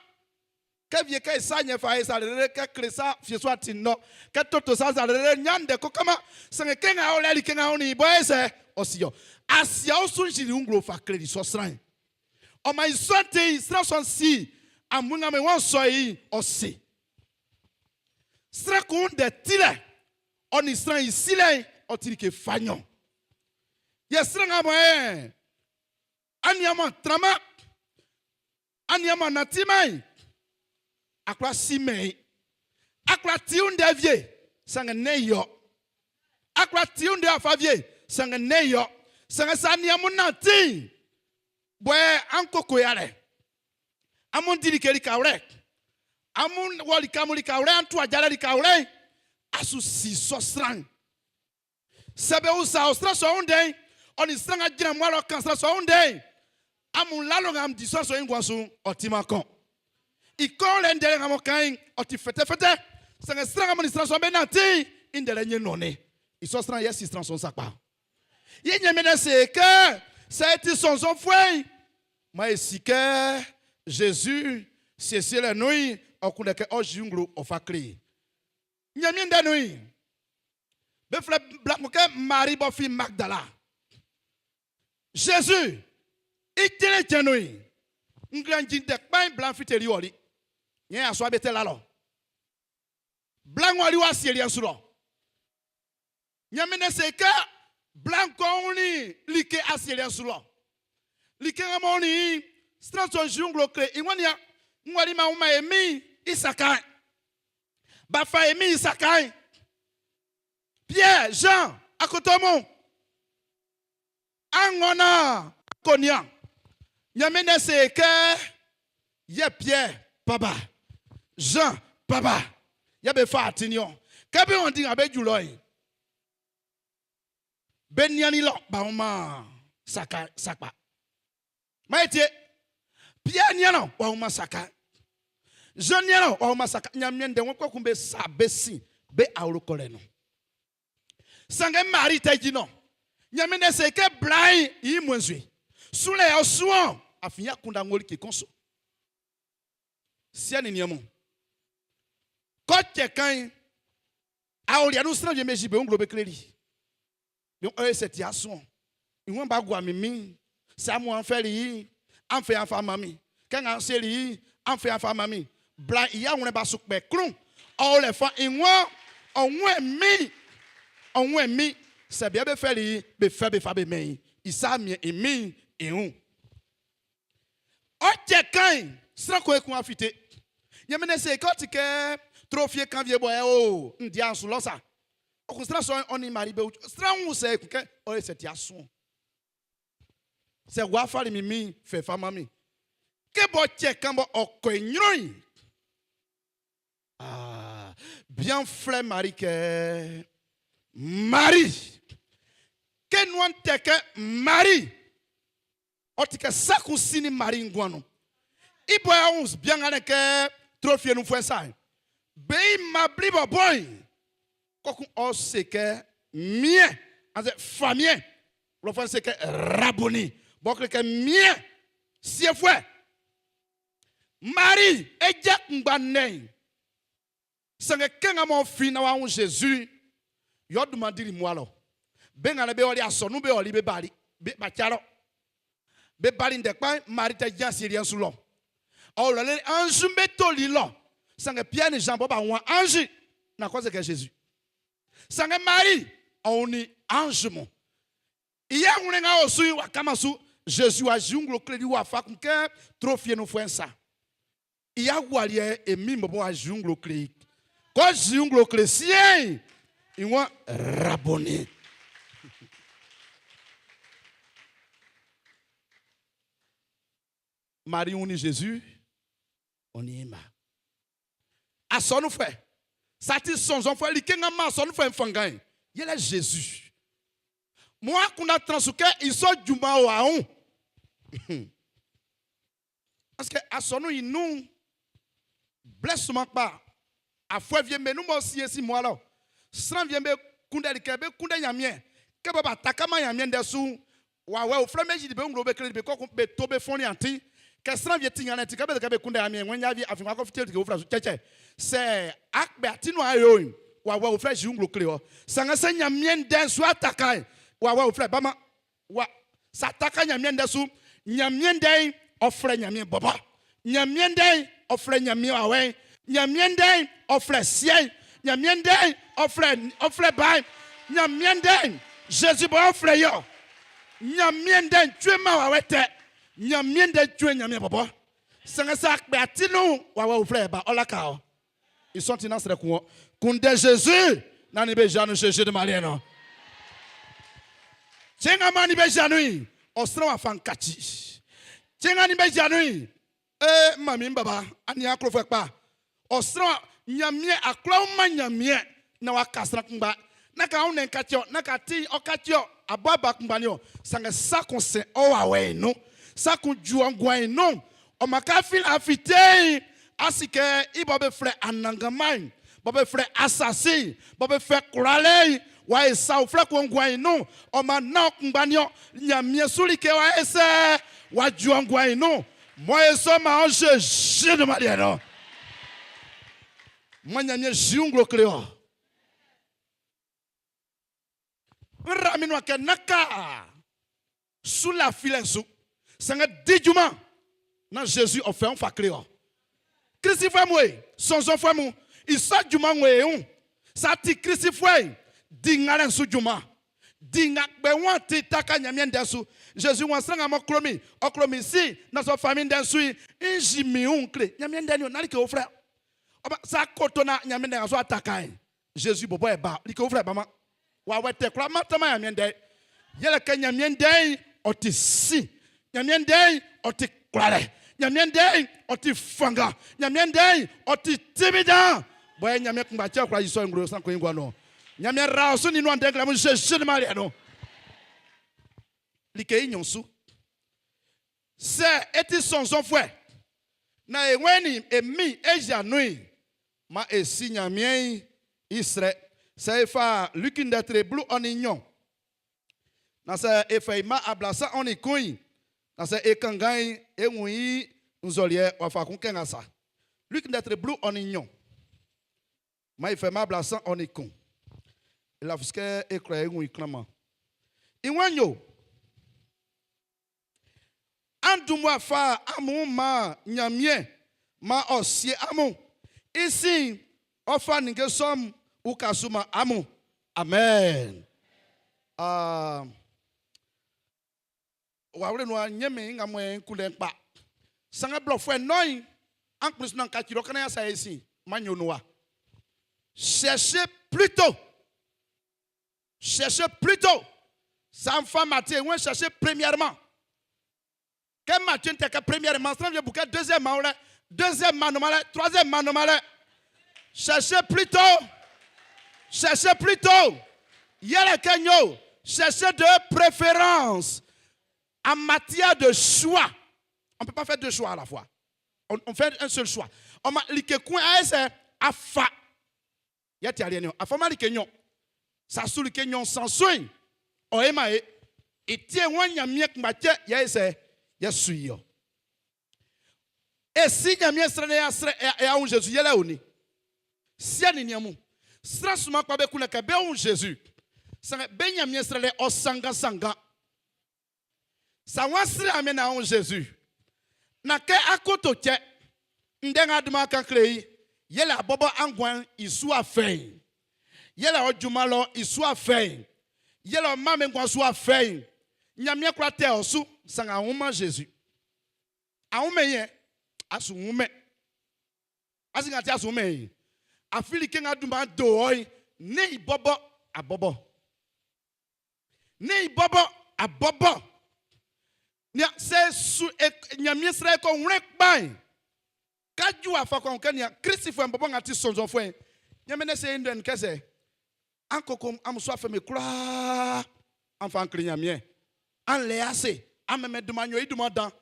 Kɛ wie kɛ sa nyɛ fa e sa lelele kɛ kle sa fie su atin nɔ kɛ toto sa sa lelele ɲan ndɛ ko kanman. Sanngɛ kɛ nga ɔ lɛ like nga ɔ nin i bɔ e sɛ ɔ si ɔ. Asia osu'n jili nglo fa kleli sɔ sran'n. Ɔ man i sɔ'n ti'n, sran sɔ'n si amun nga be waan sɔ i'n, ɔ se. Sran kun ndɛ tilɛ ɔ nin sran i silɛ'n ɔ ti like fa nɲɔn. Yɛ sran nga mɔ ɛ aniaan tranman, aniaan nantiman'n, a kwla simɛn i. A kwla ti ndɛ wie, sanngɛ nɛ́n i ɔ. A kwla ti ndɛ afa wie, sanngɛ nɛ́n i ɔ. Sanngɛ sɛ aniaan nanti'n, bɔɛ an koko yalɛ. Amun di like likawlɛ. Amun wɔ lika mun likawlɛ, an tu ajalɛ likawlɛ'n, a su si sɔ sran'n. Sɛ be usa ɔ sran sɔ'n ndɛ'n, ɔ nin sran nga jran mmua lɔ kan sran sɔ'n ndɛ'n, amun lalo nga amun di sran sɔ'n i nguan su'n, ɔ timan kɔn. I kɔn lɛ ndɛ nga m'ɔ kan'n, ɔ ti fɛtɛfɛtɛ. Sanngɛ sran nga m'ɔ nin sran sɔ'n be nanti'n, i ndɛ lɛ nye nɔnnin. I sɔ sran'n yɛ si sran sɔ'n sakpa. Yɛ Ɲanmiɛn Ndɛ'n se e kɛ, sɛ e ti sɔnnzɔnfuɛ'n, maan e si kɛ Zezi siesielɛ nun'n, ɔ kunndɛ kɛ ɔ́ yí nglo ɔ fa kle e. Ɲanmiɛn Ndɛ'n nun'n, be flɛ bla kun kɛ Mari b'ɔ fin Magdala. Zezi i cɛnlɛ cɛn nun'n, nglanjin tɛ kpa'n bla'n fiteli ɔli. Yɛ yasua be tɛ la lɔ. Bla ng'ɔ ɔli wɔ asieliɛ'n su lɔ. Ɲanmiɛn Ndɛ'n se kɛ bla'n kɔ wunnin like asieliɛ'n su lɔ. Like nga m'ɔ wunnin i'n, sran sɔ'n su nglo kle i. Ng'ɔ nian, n wali m'an wunman e Min'n i saka'n. B'a fa e Min'n i saka'n. Piɛr, Jean, akoto mun, an ngɔ naan an ko nian. Ɲanmiɛn Ndɛ'n se kɛ, Yɛ Piɛr baba, Jean baba, yɛ be fa atin niɔn. Kɛ be wanndi nga be ju lɔ'n, be niannin lɔ, b'a wunman saka sakpa. Maan e tie. Piɛr nian ɔ, w'a wunman saka. Jean nian ɔ, w'a wunman saka. Ɲanmiɛn ndɛ wọn kpɛkun be sa be sin be awlo kɔlɛ nun. Sanngɛ Mari tɛ jin ɔ. Ɲanmiɛn ndɛ se kɛ bla'n i mmuɛ nzue. Sunlɛ yɛ ɔ sun ɔ, afin i akunndan ng'ɔ like kɔn su. Siɛ nin niɛn mun, kɔ cɛ kan'n, aolia nun sran wie'm be yi be wun nglo be kleli. Be ɔe sɛ ti asuɔn. I wun ba gua min min. Sɛ amun an fɛli i'n, an fɛ an fa man min. Kɛ nga an sieli i'n, an fɛ an fa man min. Bla'n i awlɛn ba su kpɛ klun. Ɔ o lɛ fa i wun, ɔ wun min. Ɔ wun min. Sɛ bia be fɛli i'n, be fɛ be fa be mɛn i. I sa miɛn i min'n i wun. Ɔ cɛ kan'n, sran kun ekun a fite. Ɲanmiɛn se kɛ ɔ ti kɛ tro fie kan wie bɔ ɛ o ndia'n su lɔ sa. Ɔ kun sran sɔ'n ɔ nin Mari be sran wun sɛ ekun kɛ ɔ ye sɛ ti asuɔn. Sɛ w'a fali min min fɛ fa man min. Kɛ bɔ cɛ kan bɔ ɔ kɔ i ɲrun'n, ah, bian flɛ Mari kɛ Mari. Kɛ nuan tɛ kɛ Mari. Ɔ ti kɛ sa kun sinnin Mari nguan nun. I bɔ y'a wun bian nga lɛ kɛ tro fie nunfuɛ'n sa'n, be i mma bli bɔbɔ'n, kɔkun ɔ se kɛ miɛn, annzɛ famiɛn, blɔfuɛ'n se kɛ raboni, b'ɔ kle kɛ miɛn, siefuɛ. Mari e ja kunngba nnɛn'n, sanngɛ kɛ nga m'ɔ fin nan w'a wun Zezi'n, yɛ ɔ dunman dili mmua lɔ. Be nga lɛ be ɔli asɔnun be ɔli be bali, be ba ca lɔ. Be bali ndɛ kpa'n Mari tɛ jin asieliɛ'n su lɔ. Ɔ wlali anz'm be toli lɔ. Sanngɛ Piɛr nin Zan bɔ b'a wun anz nan kɔ se kɛ Zezi. Sanngɛ Mari ɔ wunnin anz mun. I awlɛn nga ɔ su i'n w'a kaman su. Zezi w'a yi nglo kleli wafa kun kɛ tro fie nunfuɛ'n sa. I agualiɛ e Min bɔbɔ w'a yi nglo kle i. K'ɔ yi nglo kle Siɛ'n, i wan Raboni. Mari wunnin Zezi, ɔ nin i mma. Asɔnunfuɛ, sa ti sɔnnzɔnfuɛ, like nga man asɔnunfuɛ'n fanngan'n, yɛlɛ Zezi. Mɔ akunndan tran su kɛ i sɔ junman o ahun. Parce que asɔnun'n i nun'n, blɛ sunman kpa, afuɛ wie'm be nun m'ɔ siesie mua lɔ, sran wie'm be. Kunndɛli kɛ bé kúnndɛ Ɲanmiɛn. Kɛ bɔ b'a takaman Ɲanmiɛn ndɛ su'n, wawɛ uflɛ be yili be nglo be kleli be kɔkun be to be fɔnnin atin. Kɛ sran wie ti ɲanlɛ'n ti kɛ be se kɛ be kunndɛ Ɲanmiɛn ng'ɔ ɲan wie afin w'a kɔ fite like uflɛ su. Cɛcɛ! Sɛ a kpɛ atin nun a yo'n, wawɛ uflɛ yi nglo kle ɔ. Sanngɛ sɛ Ɲanmiɛn ndɛ'n su a taka'n, wawɛ uflɛ baman wa. Sɛ a taka Ɲanmiɛn ndɛ su, Ɲanmiɛn ndɛ'n ɔ flɛ Ɲanmiɛn bɔbɔ. Ɲanmiɛn ndɛ'n ɔ flɛ Ɲanmiɛn wawɛ'n. Ɲanmiɛn ndɛ'n ɔ flɛ Siɛ'n. Ɲanmiɛn ndɛ'n ɔ flɛ ɔ flɛ Ba'n. Ɲanmiɛn ndɛ'n Zezi bɔbɔ flɛ i ɔ. Ɲanmiɛn ndɛ'n cuɛnman wawɛ tɛ. Ɲanmiɛn ndɛ'n cuɛn Ɲanmiɛn bɔbɔ. Sanngɛ sɛ a kpɛ atin nun'n, wawɛ uflɛ ba ɔ laka ɔ. I sɔ'n ti nán srɛ kun ɔ. Kunndɛ Zezi naan i be ja nun Zezi dunman liɛ'n nɔ. Cɛn nga maan i be ja nun'n, ɔ sran wafa'n kaci. Cɛn nga nin be ja nun'n, ee, n manmin, n baba, aniaan klofuɛ kpa, ɔ sran Ɲanmiɛn, a kwlá wunman Ɲanmiɛn naan w'a ka sran kunngba. Nán kɛ awlɛn'n kaci ɔ, nán kɛ atin'n ɔ kaci ɔ, a bo aba kunngba niɔn. Sanngɛ sa kun sɛn ɔ wawɛ'n nun. Sa kun ju ɔ nguan'n nun. Ɔ maan kɛ á fín laa fíte'n, á sí kɛ i bɔ be flɛ Anannganman'n, bɔ be flɛ Asasi'n, bɔ be flɛ Kwlalɛ'n, w'a ye sa uflɛ kun ɔ nguan'n nun. Ɔ maan nán ɔ kunngba niɔn. Ɲanmiɛn su like w'a ye sɛ w'a ju ɔ nguan'n nun. Mɔ e sɔ man ɔ Zezi dunman liɛ'n nun. Man Ɲanmiɛn yi nglo kle ɔ. N ra min nuan kɛ nán ka su lafilɛ'n su, sanngɛ di junman naan Zezi ɔ fɛ ɔ fa kle ɔ. Klisifuɛ mun e, sɔnnzɔnfuɛ mun, i sɔ junman ng'ɔ e wun, sɛ a ti Klisifuɛ'n, di ngalɛ'n su junman. Di nga kpɛ wan ti taka Ɲanmiɛn ndɛ'n su. Zezi waan sran nga m'ɔ klo min, ɔ klo min Si, naan sɛ ɔ fa min ndɛ'n su'n, n yi min wun kle. Ɲanmiɛn ndɛ'n niɔn, nán like uflɛ. Ɔ ba, sɛ a koto naan Ɲanmiɛn ndɛ nga su a taka'n, Zezi bɔbɔ yɛ ba, like uflɛ baman. Wawɛ tɛ kwlá mantanman Ɲanmiɛn ndɛ'n. Yɛle kɛ Ɲanmiɛn ndɛ'n ɔ ti sin. Ɲanmiɛn ndɛ'n ɔ ti kwlalɛ. Ɲanmiɛn ndɛ'n ɔ ti fanngan. Ɲanmiɛn ndɛ'n ɔ ti tinmin dan. Bɔ yɛ Ɲanmiɛn kunngba cɛ kwla yi sɔ i nglo sran kun i nguan nun. Ɲanmiɛn ra ɔ su nin nuan ndɛ kle amun Zezi nin Maria nun. Like i nɲɔn su. Sɛ e ti sɔnnzɔnfuɛ na e wɛn nin e Min e yia nun'n, Man e Si Ɲanmiɛn'n i srɛ. Sɛ e fa Liki ndɛ tre 12, na sɛ e fɛ i mma 31, na sɛ e kanngan'n, e wun i nzɔliɛ wafa kun kɛ nga sa. Liki ndɛ tre 12, man e fɛ mma 31. E lafi su kɛ e kwla e wun i klanman. I waan yo, An dun mmua fa amun wun man Ɲanmiɛn maan ɔ sie amun. I sin'n, ɔ́ fá ninnge sɔ'n uka su man amun. Amen. Ah, wawle nuan ɲɛnmɛn i nga mɔ n kunndɛ'n kpa. Sanngɛ blɔfuɛ nɔ'n, an kplin su naan kaci lɔ kan ya sa e sin, man nyo nun wa. Cherchez plutôt. Cherchez plutôt. Sa n fa Matthieu, wen cherchez premièrement. Kɛ Matthieu tɛ kɛ premièrement, sran wie bu kɛ deuxièmement o lɛ, deuxièmement noma lɛ, troisièmement noma lɛ. Cherchez plutôt. Cherchez plutôt. Yɛlɛ kɛ nyo, cherchez de préférence. En matière de choix, on ne peut pas faire deux choix à la fois. On fait un seul choix. On ma like kun a afa. Yɛ ti aliɛ niɔn. Afɔma like nɲɔn. Sa su like nɲɔn san su'n, ɔ e ma e. I tie wan Ɲanmiɛn kunngba cɛ yɛ e sɛ yɛ su i ɔ. E si Ɲanmiɛn srɛ ne y'a srɛ e y'a wun Zezi yɛlɛ o ni. Siɛ nin niɛn mun, sran sunman kpa be kunndɛ kɛ bé wún Zezi. Sanngɛ be Ɲanmiɛn srɛlɛ'n ɔ sanngan sanngan. Sa wan srɛ Ɲanmiɛn naan wun Zezi. Na kɛ akoto cɛ, ndɛ nga dunman kan kle i, yɛle abɔbɔ anguan'n i su afɛ'n. Yɛle ɔ junman lɔ i su afɛ'n. Yɛle ɔ mma'm be nguan su afɛ'n. Ɲanmiɛn kwla tɛ ɔ su, sanngɛ a wunman Zezi. A wunmɛn i yɛ, a su wunmɛn. A si nga ti a su wunmɛn i. Afin like nga dunman do ɔ'n, nɛ́n i bɔbɔ a bɔbɔ. Ne i bɔbɔ a bɔbɔ. Nian, sɛ e su e Ɲanmiɛn srɛ e kɔ wlɛ kpa'n, ka ju afa kɔ kɛ nian Klistfuɛ'n bɔbɔ nga ti sɔnnzɔnfuɛ'n, Ɲanmiɛn ne se i ndɛ'n kɛ sɛ an koko amun su afɛ'n be kwlaa, an fa an kle Ɲanmiɛn. An lɛ ase, an mɛnmɛn dunman yo i dunman dan,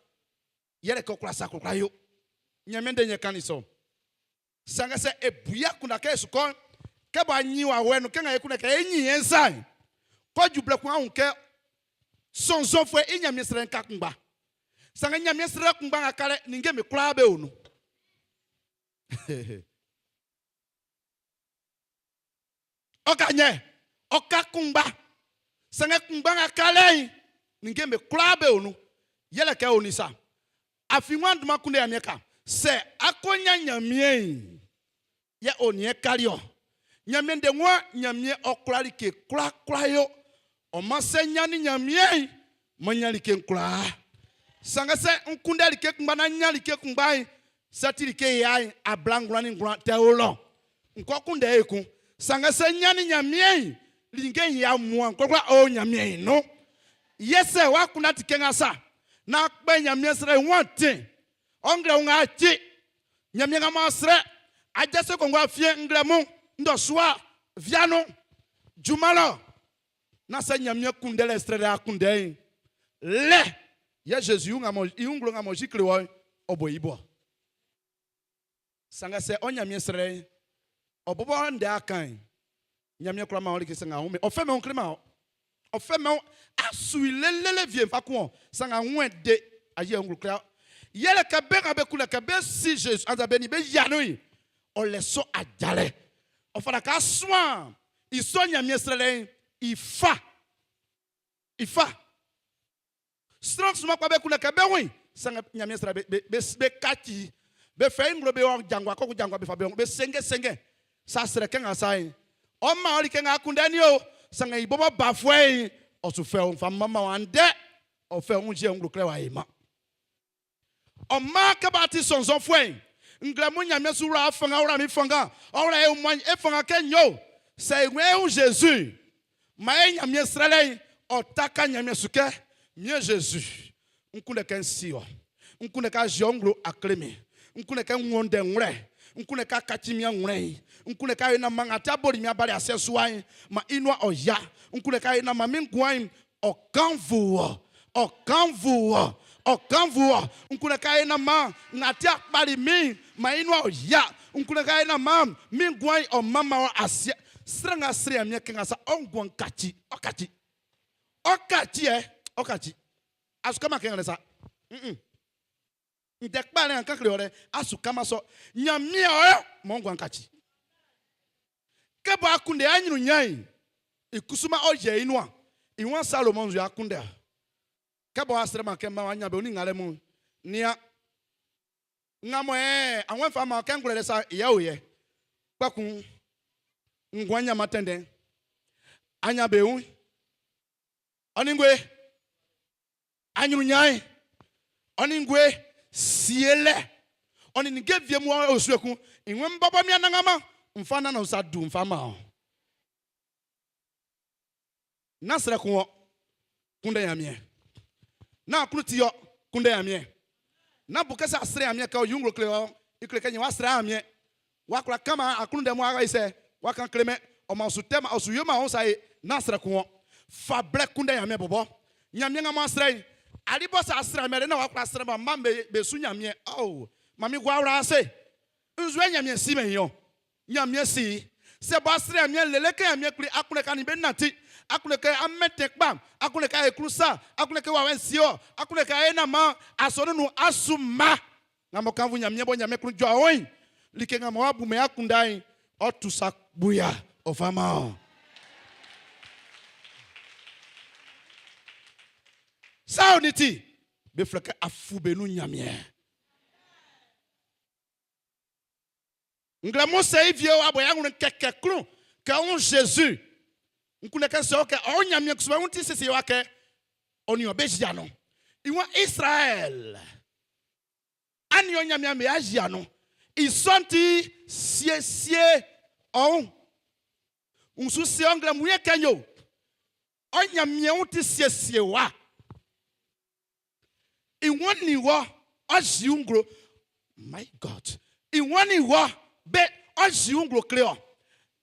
yɛlɛ kɛ ɔ kwla sa kwlakwla yo. Ɲanmiɛn ndɛ'n yɛ kannin sɔ. Sanngɛ sɛ e bu i akunndan kɛ e su kɔ'n, Kɛ bɔ anyin wa wɛ nun kɛ nga e kunndɛ kɛ e nyin yɛn sa'n, k'ɔ ju blɛ kun a wun kɛ sɔnnzɔnfuɛ i Ɲanmiɛn srɛlɛ'n ka kunngba. Sanngɛ Ɲanmiɛn srɛlɛ kunngba nga ka lɛ, ninnge'm be kwlaa be o nun. Ɔ ka ɲɛ, ɔ ka kunngba. Sanngɛ kunngba nga ka lɛ'n, ninnge'm be kwlaa be o nun. Yɛlɛ kɛ o nin sa. Afin wan dunman kunndɛ Ɲanmiɛn ka? Sɛ a ko ɲan Ɲanmiɛn'n, yɛ ɔ nin e kali ɔ. Ɲanmiɛn ndɛ ng'ɔ Ɲanmiɛn ɔ kwla like kwlakwla yo. Ɔ man sɛ n ɲannin Ɲanmiɛn'n, m'an ɲan like'n kwlaa. Sanngɛ sɛ n kunndɛ like kunngba naan n ɲan like kunngba'n, sɛ ti like ya'n, 99 tɛ o lɔ. N kɔ kunndɛ ekun. Sanngɛ sɛ n ɲannin Ɲanmiɛn'n, like'n ya muan kwlakwla o Ɲanmiɛn i nun. Yɛ sɛ w'a kunndɛ ti kɛ nga sa, naan kpɛ Ɲanmiɛn srɛ i wun atin, ɔ nglɛ wun nga ti, Ɲanmiɛn nga m'an srɛ, ajase kɔnguɛ afiɛn nglɛmun, ndɔsua, via nun, junman lɔ, nan sɛ Ɲanmiɛn kunndɛlɛ srɛlɛ a kunndɛ'n, lɛ yɛ Zezi i wun nglo nga mɔ Zi kle wɔ'n, ɔ bo i bo-ɔ. Sanngɛ sɛ ɔ Ɲanmiɛn srɛlɛ'n, ɔ bɔbɔ ndɛ a kan'n, Ɲanmiɛn kwla man ɔ like sanngɛ a wun mɛn. Ɔ fɛ mɛn wun kleman ɔ. Ɔ fɛ mɛn wun a su i lelele vie fa kun ɔ sanngɛ a wun de a yɛ nglo kle ɔ. Yɛlɛ kɛ be nga be kunndɛ kɛ be si Jésus annzɛ be nin be yia nun'n, ɔ lɛ sɔ ajalɛ. Ɔ fata kɛ a suan i sɔ Ɲanmiɛn srɛlɛ'n i fa. I fa. Sran sunman kpa be kunndɛ kɛ bé wún i, sanngɛ Ɲanmiɛn srɛ be, be, be, be kaci. Be fɛ i nglo be ɔ jangua kɔkun jangua be fa be wun, be sɛnngɛsɛnngɛ. Sa srɛ kɛ nga sa'n, ɔ man ɔ like nga a kunndɛ'n nin o, sanngɛ i bɔbɔ bafuɛ'n, ɔ su fɛ ɔ wun fa manman wɔ andɛ, ɔ fɛ ɔ wun sie nglo klɛ wɔ a man. Ɔ maan kɛ b'a ti sɔnnzɔnfuɛ'n, nglɛmun Ɲanmiɛn su wla fanngan wla min fanngan, ɔ wla e wunmuan'n e fanngan kɛ n yo. Sɛ e wun e wun Zezi'n, maan e Ɲanmiɛn srɛlɛ'n ɔ taka Ɲanmiɛn su kɛ, Miɛn Zezi, n kunndɛ kɛ ń sí ɔ. N kunndɛ kɛ a yi ɔ nglo a kle min. N kunndɛ kɛ ń wún ɔ ndɛ'n wlɛ. N kunndɛ kɛ a kaci min anwlɛn'n. N kunndɛ kɛ a yo naan man nga a ti a boli min a bali asiɛ'n su wa'n, man i nuan ɔ yia. N kunndɛ kɛ a yo naan man min nguan'n ɔ kannvu wɔ, ɔ kannvu wɔ, ɔ kannvu wɔ. N kunndɛ kɛ a yo naan man nga a ti a kpali min'n, man i nuan ɔ yia. N kunndɛ kɛ a yo naan man min nguan'n ɔ manman wɔ asiɛ. Sran nga srɛ Ɲanmiɛn kɛ nga sa, ɔ nguan'n kaci, ɔ kaci. Ɔ kaci ɛ, ɔ kaci. A su kaman kɛ ngalɛ sa. Mm-mm. Ndɛ kpa lɛ an kan kle wɔ lɛ, a su kaman sɔ. Ɲanmiɛn ɔ yo mɔ nguan'n kaci. Kɛ bɔ a kunndɛ aɲrunɲan'n, i kusu man ɔ yɛ i nuan. I waan Salomɔn nzue a kunndɛ ɔ. Kɛ bɔ a srɛ man kɛ man w'a ɲan be wun ngalɛ mun'n, nian. Nga mɔ ɛɛ awɛn fa man kɛ ngwlɛlɛ sa yɛ o yɛ. Kpɛkun nguan ɲanman tɛnndɛn. Aɲanbeun'n, ɔ nin ngue? Aɲrunɲan'n, ɔ nin ngue? Sielɛ, ɔ nin ninnge wie mun o su ekun. I waan, M bɔbɔ min Anannganman, n fa nannan sa du n fa man ɔ. Nán srɛ kun wɔ, kunndɛ Nyanmiɛn. Nán klun ti ɔ, kunndɛ Nyanmiɛn. Nán bu kɛ sɛ a srɛ Nyanmiɛn kɛ ɔ yi nglo kle ɔ, i kle kɛ nyin w'a srɛ Nyanmiɛn. W'a kwla kanman aklun ndɛ mun a sɛ, w'a kan klemɛn, ɔ man ɔ su tɛman, ɔ su yoman ɔ wun sa ye. Nán srɛ kun wɔ. Fa blɛ kunndɛ Nyanmiɛn bɔbɔ. Nyanmiɛn nga mɔ a srɛ i'n, ali bɔ sɛ a srɛ Nyanmiɛn de nán w'a kwla srɛ man mma'm be, be su Nyanmiɛn. Ɔo, man mi gua wla ase. Nzue Nyanmiɛn simɛn i ɔ. Ɲanmiɛn si i. Sɛ bɔ a srɛ Ɲanmiɛn lele kɛ Ɲanmiɛn kpli, a kunndɛ kɛ a nin be nanti, a kunndɛ kɛ á mɛ́ntɛn kpa, a kunndɛ kɛ á yó i klun sa, a kunndɛ kɛ wawɛ'n sie ɔ, a kunndɛ kɛ á yó naan maan asɔnun'n nun á sú mma nga m'ɔ kannvun Ɲanmiɛn bɔ Ɲanmiɛn klun jɔ ɔ'n, like nga mɔ w'a bumɛn i akunndan'n, ɔ tu sa kpuya ɔ fa man ɔ. Sa onin ti be flɛ kɛ afu be nun Ɲanmiɛn? Nglɛmun sɛ i vie wa bɔ ya wlun kɛkɛ klun kɛ ɔn Jésus. N kunndɛ kɛ sɛ ɔ kɛ ɔn Nyanmiɛn kusu bɛ wun ti siesie wa kɛ ɔ nin ɔ be yia nun. I wan Israɛl, a nin ɔ Nyanmiɛn be a yia nun. I sɔ'n ti siesie ɔ wun. N su se ɔ nglɛmun yɛ kɛ yo ɔ Nyanmiɛn wun ti siesie wa. I wan nin wɔ ɔ zi nglo. My God. I wan nin wɔ be ɔ zi nglo kle ɔ.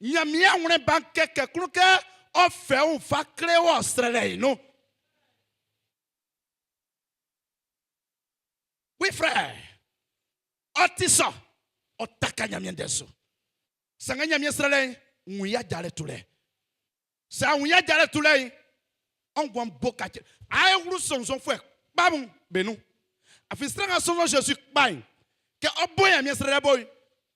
Ɲanmiɛn awlɛn ba kɛkɛ klun kɛ ɔ fɛ wun fa kle wɔ srɛlɛ i nun. Oui frère, ɔ ti sɔ, ɔ taka Ɲanmiɛn ndɛ su. Sanngɛ Ɲanmiɛn srɛlɛ'n, Wun i ajalɛ tulɛ. Sɛ a wun i ajalɛ tulɛ'n, ɔ nguan'n bo kaci. A e wlu sɔnnzɔnfuɛ kpa mun be nun. Afin sran nga sɔnnzɔn Zezi kpa'n, kɛ ɔ bo Ɲanmiɛn srɛlɛ bo'n,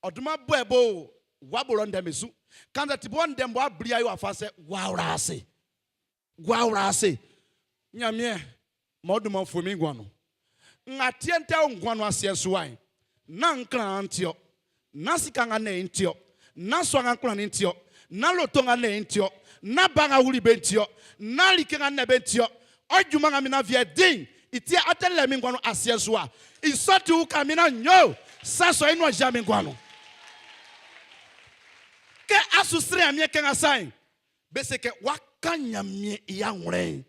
ɔ dunman bo ɛ bo w'a bo lɔ ndɛ'm be su. Kannzɛ ti bɔ ndɛ'm bɔ a bli a yo afa sɛ, w'a wla ase. W'a wla ase. Ɲanmiɛn, m'ɔ dunman fu min nguan nun. Nga tiɛ n tɛ o nguan nun asiɛ'n su wa'n, nán n klan'n ti-ɔ, nán sika nga n le i'n ti-ɔ, nán sua nga n kplannin'n ti-ɔ, nán loto nga n le i'n ti-ɔ, nán ba nga wuli be'n ti-ɔ, nán like nga n lɛ be'n ti-ɔ. Ɔ junman nga min aviɛ di'n, i ti yɛ ɔ tɛ lɛ min nguan nun asiɛ'n su wa. I sɔ ti uka min naan n yo sa sɔ'n i nuan yia min nguan nun. Kɛ a su srɛ Ɲanmiɛn kɛ nga sa'n, be se kɛ w'a kan Ɲanmiɛn i awlɛn'n.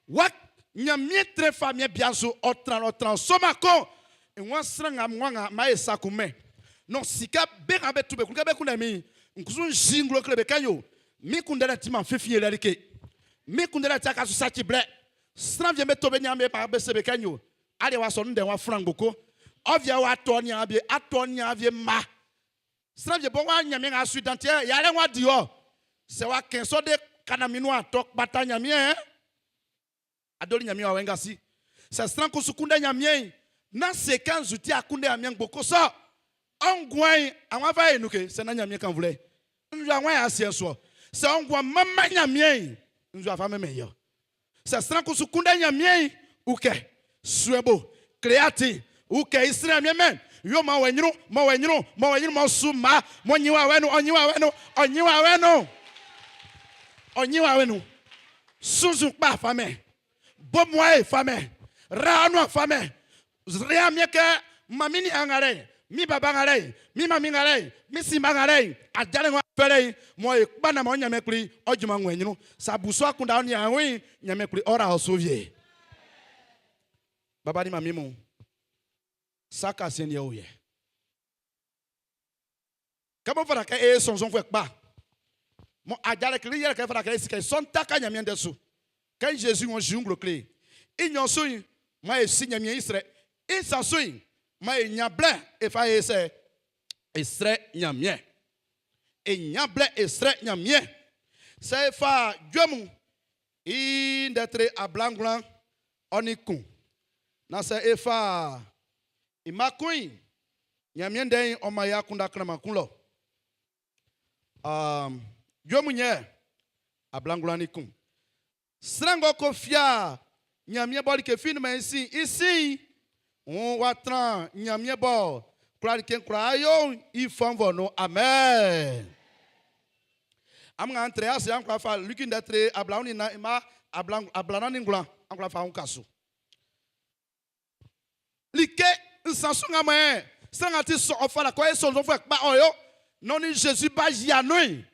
Wa Ɲanmiɛn trɛ famiɛn bia'n su, ɔ tran ɔ tran soma kun. I waan sran nga mwa nga ma e sa kun mɛn. Nɔ sika be nga be tu be klun kɛ be kunndɛ min'n, n kusu n si nglo kle be kɛ yo, min kunndɛlɛ timan finfin yolɛ like. Min kunndɛlɛ ti akasu saci blɛ. Sran wie'm be to be niaan be ba be se be kɛ yo, aliɛ wa sɔ nun ndɛ'n wa flan ngboko. Ɔ viɛ wa tɔ niaan wie, a tɔ niaan wie mma. Sran wie bɔ w'a Ɲanmiɛn nga su dan tiɛ yalɛ w'a di ɔ. Sɛ w'a kɛn sɔ de kana min nuan tɔ kpata Ɲanmiɛn. Adoli Ɲanmiɛn wawɛ nga si. Sɛ sran kun su kunndɛ Ɲanmiɛn'n, nán se kɛ nzu ti a kunndɛ Ɲanmiɛn ngboko sɔ. Ɔ nguan'n, a wá fá e nun ke, sɛ nán Ɲanmiɛn kan vlɛ. Nzu a wá yɛ asiɛ'n su ɔ. Sɛ ɔ nguan manman Ɲanmiɛn'n, nzu a fa mɛnmɛn i ɔ. Sɛ sran kun su kunndɛ Ɲanmiɛn'n, ukɛ, suɛ bo, kle atin, ukɛ i srɛ Ɲanmiɛn mɛn, yo man wɛ ɲrun, mɔ wɛ ɲrun, mɔ wɛ ɲrun, mɔ su mma, mɔ ɲin wa wɛ nun, ɔ ɲin wa wɛ nun, ɔ ɲin wa wɛ nun, ɔ ɲin wa wɛ nun. Sunnzun kpa fa mɛn, bo muae fa mɛn, ra ɔ nuan fa mɛn, Srɛ Ɲanmiɛn kɛ, Man min niaan nga lɛ'n, min baba nga lɛ'n, min manmin nga lɛ'n, min sinma nga lɛ'n, ajalɛ ng'ɔ fɛ lɛ'n, mɔ e kpa naan mɔ Ɲanmiɛn Kpli ɔ junman ng'ɔ ɲrun. Sa bu su akunndan ɔ niaan wie'n, Ɲanmiɛn Kpli ɔ ra ɔ su wie. Baba nin manmin mun, sa kasiɛn'n yɛ o yɛ. Kɛ m'ɔ fata kɛ e sɔnnzɔnfuɛ kpa mɔ ajalɛ kle yɛle kɛ fata kɛ e si kɛ i sɔ'n taka Ɲanmiɛn ndɛ su. Kɛ Zezi ng'ɔ si nglo kle i nɲɔn su'n, maan e si Ɲanmiɛn i srɛ. I nsan su'n, maan e ɲan blɛ e fa e sɛ e srɛ Ɲanmiɛn. E ɲan blɛ e srɛ Ɲanmiɛn. Sɛ e fa jue mun i ndɛ tre 91, naan sɛ e fa i mma kun'n, Ɲanmiɛn ndɛ'n ɔ man e akunndan klanman kun lɔ. Um, jue mun yɛ, 91. Sran ng'ɔ ko fia Ɲanmiɛn bɔ like fi nunmɛn i sin'n i sin'n, wuun w'a tran Ɲanmiɛn b'ɔ kwla like'n kwlaa yo'n i fɔnvɔ nun. Amen. Amun nga an trɛ ase, an kwla fa Luki ndɛ tre 24 mma 49, an kwla fa uka su. Like nsan su nga mɔ ɛ sran nga ti sɔ ɔ fata kɔ e sɔnnzɔnfuɛ kpa ɔ yo nɔn ni Zezi ba yia nun'n,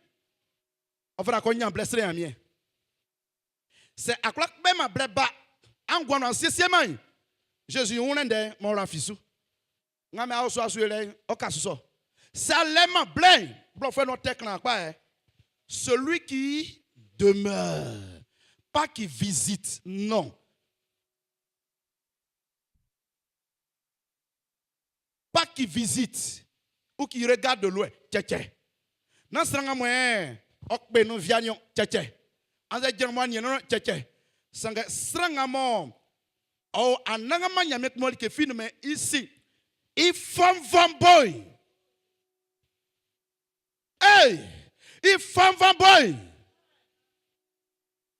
ɔ fata kɔ ɲan blɛ srɛ Ɲanmiɛn. Sɛ a kwla kpɛ-man blɛ ba anguan nuan siesie-man'n, Zezi i wun ndɛ'n m'ɔ wla fi su. Nga mɛ a o su a su lɛ'n, ɔ ka su sɔ. Sɛ a lɛ-man blɛ'n, blɔfuɛ nɔ tɛ klan kpa ɛ. Celui qui demeure, pas qui visite, non. Pas qui visite ou qui regarde de loin, cɛcɛ. Nán sran nga mɔ ɛ ɔ kpɛ nun via niɔn, cɛcɛ. Annzɛ jran mɔ a niɛn nɔn, cɛcɛ. Sanngɛ sran nga mɔ ɔ o Anannganman Ɲanmiɛn kun mɔ like fi nunmɛn i sin i fɔnvɔ'n bo'n, ee, i fɔnvɔ'n bo'n,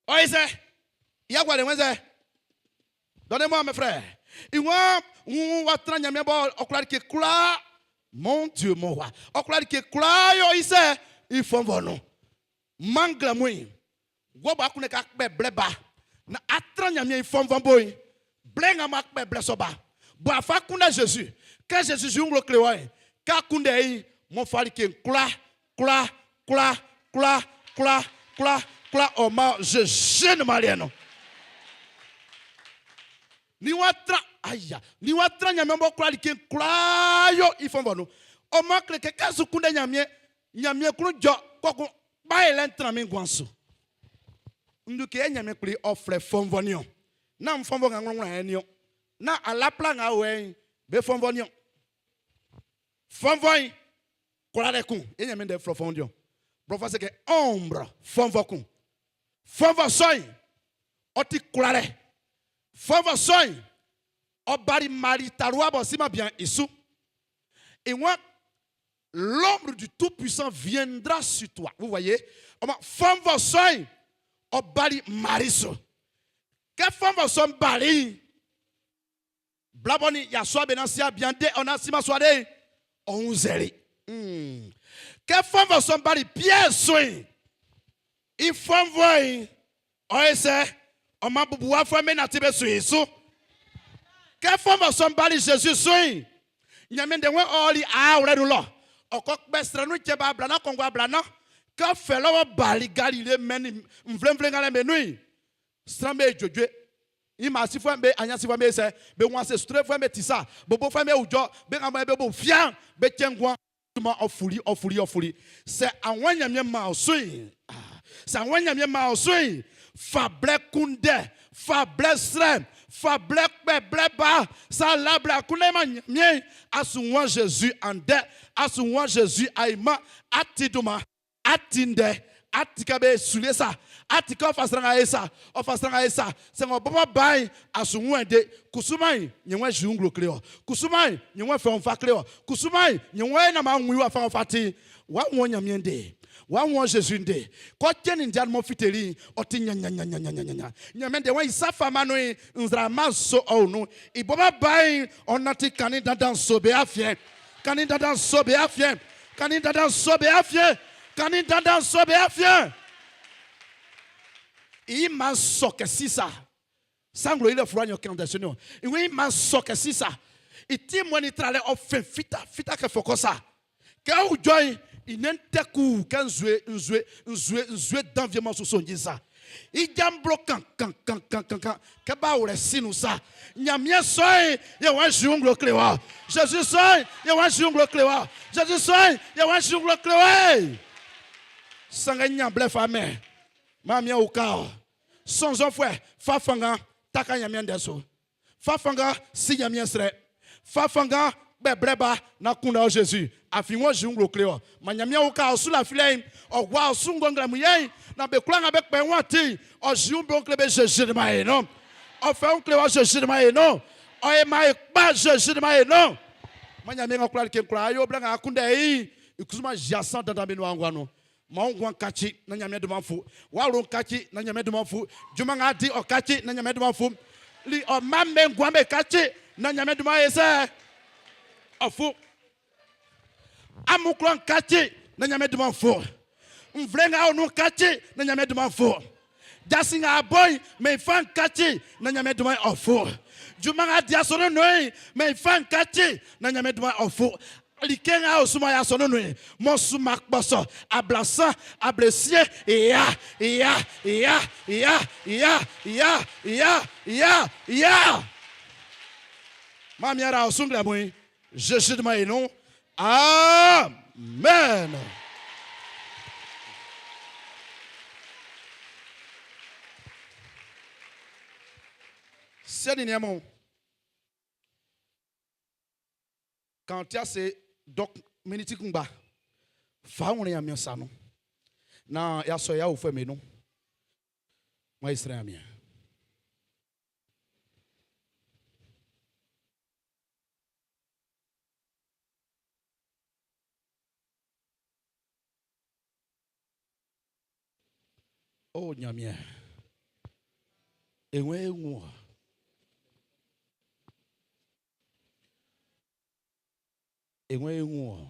ɔ yi sɛ, i agualɛ wɛn sɛ. Donnez-moi mes frères. I waan wun wa tran Ɲanmiɛn bɔ ɔ kwla like kwlaa. Mon Dieu, mon roi. Ɔ kwla like kwlaa yo i sɛ i fɔnvɔ nun. Man nglɛmun'n, wɔ bɔ a kunndɛ kɛ a kpɛ blɛ ba na a tran Ɲanmiɛn i fɔnvɔ bo'n, blɛ nga mɔ a kpɛ blɛ sɔ ba, bɔ a fa kunndɛ Zezi, kɛ Zezi su nglo kle wɔ'n, kɛ a kunndɛ i'n, m'ɔ fa like'n kwlaa, kwlaa, kwlaa, kwlaa, kwlaa, kwlaa, kwlaa ɔ man Zezi nin Marie no. Ni wa tran, aya, ni wa tran Ɲanmiɛn b'ɔ kwla like'n kwlaa yo i fɔnvɔ nun. Ɔ man kle kɛ kɛ su kunndɛ Ɲanmiɛn, Ɲanmiɛn klun jɔ, kpɔkun kpa yɛlɛ'n tran min nguan'n su. Nduke yɛ Ɲanmiɛn kpli ɔ flɛ fɔnvɔ niɔn. Nán fɔnvɔ nga ngwlɛngwlɛn yɛ niɔn. Nán alapla nga o yɛ'n be fɔnvɔ niɔn. Fɔnvɔ'n, kwlalɛ kun, yɛ Ɲanmiɛn ndɛ flɔ fɔnvɔ niɔn. Blɔfuɛ se kɛ ombre, fɔnvɔ kun. Fɔnvɔ sɔ'n, ɔ ti kwlalɛ. Fɔnvɔ sɔ'n, ɔ bali Mari talua b'ɔ siman bian'n i su. I waan, L'ombre du Tout-Puissant viendra sur toi. Vous voyez? Ɔ maan fɔnvɔ sɔ'n, ɔ bali Mari su. Kɛ fɔnvɔ sɔ'n bali'n, bla bɔ nin yasua be na sia bian de ɔ na siman sua de'n, ɔ wunnzɛli. Kɛ fɔnvɔ sɔ'n bali Piɛr su'n, i fɔnvɔ'n ɔ ye sɛ? Ɔ man bubuwafuɛ'm be nanti be su i su. Kɛ fɔnvɔ sɔ'n bali Zezi su'n, Nyanmiɛn ndɛ ng'ɔ ɔli aawlɛ nun lɔ, ɔ kɔ kpɛ sran nun cɛn ba ablanan kɔnguɛ ablanan. Kɛ ɔ fɛ lɔ b'ɔ bali Galile mɛn'n nin nvle-nvle nga lɛ'n be nun'n, sran'm be juejue. I Masifuɛ'm be anyansifuɛ'm be sɛ, be wun ase sutrefuɛ'm be ti sa, bobofuɛ'm be ujɔ, be nga be bo fia'n be cɛn nguan. Junman ɔ fuli, ɔ fuli, ɔ fuli. Sɛ a waan Ɲanmiɛn man ɔ su'n, sɛ a waan Ɲanmiɛn man ɔ su'n, fa blɛ kunndɛ, fa blɛ srɛ, fa blɛ kpɛ blɛ ba. Sa la blɛ a kunndɛman Ɲanmiɛn'n, a su wun Zezi andɛ, a su wun Zezi ainman, a ti dunman. A ti ndɛ, a ti kɛ be suli e sa, a ti kɛ ɔ fa sran nga e sa, ɔ fa sran nga e sa. Sɛ ng'ɔ bɔbɔ ba'n, a su wun de. Kusuman, nyɛ wɛn Zezi nglo kle ɔ. Kusuman, nyɛ wɛn fɛ ɔn fa kle ɔ. Kusuman, nyɛ wɛn na ma wun i wafa ng'ɔ fa ti'n. W'a wun ɔ Ɲanmiɛn de. W'a wun ɔ Zezi de. Kɛ ɔ cɛnnin ndia'n m'ɔ fiteli'n, ɔ ti ɲanɲanɲanɲanɲanɲan. Ɲanmiɛn ndɛ wɛn i sa fama nun'n, nzraama nso ɔ o nun. I bɔbɔ ba'n, ɔ nanti kannin dandan nso be afiɛn. Kannin dandan nso be afiɛn. Kannin dandan nso be afiɛn. Kannin dandan nso be afiɛn. I mma sɔ kɛ sisa. Sa Nglo Yilɛ fluwa nɲɔn kɛn ndɛ sɔ'n niɔn. I wun i mma sɔ kɛ sisa. I ti mɔ ni tralɛ ɔ fɛn fita fita kɛ fɔkɔ sa. Kɛ ɔ jɔ'n, i nɛn'n tɛ kuu kɛ nzue nzue nzue nzue dan wie m'ɔ su sonji'n sa. I ja'n blo kan kan kan kan kan kan kɛ b'a wlɛ sin nun sa. Ɲanmiɛn sɔ'n yɛ w'a yi nglo kle wɔ. Zezi sɔ'n yɛ w'a yi nglo kle wɔ. Zezi sɔ'n yɛ w'a yi nglo kle wɔ. Sanngɛ ɲan blɛ fa mɛn. Maan Miɛn uka ɔ. Sɔnnzɔnfuɛ, fa fanngan taka Ɲanmiɛn ndɛ su. Fa fanngan si Ɲanmiɛn srɛ. Fa fanngan kpɛ blɛ ba naan kunndɛ ɔ Zezi, afin ng'ɔ yi nglo kle ɔ. Maan Ɲanmiɛn uka ɔ sulafilɛ'n, ɔ gua ɔ su ngo nglɛmun yɛ'n, naan be kwlaa nga be kpɛ wun atin'n, ɔ yi wun be wun kle be Zezi de man e nun. Ɔ fɛ wun kle wɔ Zezi de man e nun. Ɔ ye man e kpa Zezi de man e nun. Maan Ɲanmiɛn ng'ɔ kwla like'n kwlaa yo blɛ nga a kunndɛ i'n, i kusu man yia san dandan be nuan nguan nun. Maan ɔ nguan'n kaci na Ɲanmiɛn dunman'n fu. W'awlo'n kaci na Ɲanmiɛn dunman'n fu. Junman nga a di'n ɔ kaci na Ɲanmiɛn dunman'n fu. Li ɔ mma'm be nguan'n be kaci na Ɲanmiɛn dunman'n ye sɛ? Ɔ fu. Amun klɔ'n kaci na Ɲanmiɛn dunman'n fu. Nvle nga a o nun'n kaci na Ɲanmiɛn dunman'n fu. Jasin nga a bo'n, mɛn i fa'n kaci na Ɲanmiɛn dunman'n ɔ fu. Junman nga a di asɔnun'n nun'n, mɛn i fa'n kaci na Ɲanmiɛn dunman'n ɔ fu. Like nga ɔ suman asɔnun'n nun'n, m'ɔ suman kpɔsɔ, ablasan, ablesiɛn, ya, ya, ya, ya, ya, ya, ya, ya, ya. Maan miara ɔ su nglɛmun'n, Zezi dunman i nun. Amen. Siɛ nin niɛn mun, kan ti ase dɔ miniti kunngba fa wun Ɲanmiɛn sa nun naan y'a sɔ y'a awufuɛ'm be nun. Maan e srɛ Ɲanmiɛn. O Ɲanmiɛn, e wun e wun ɔ. E wun e wun ɔ.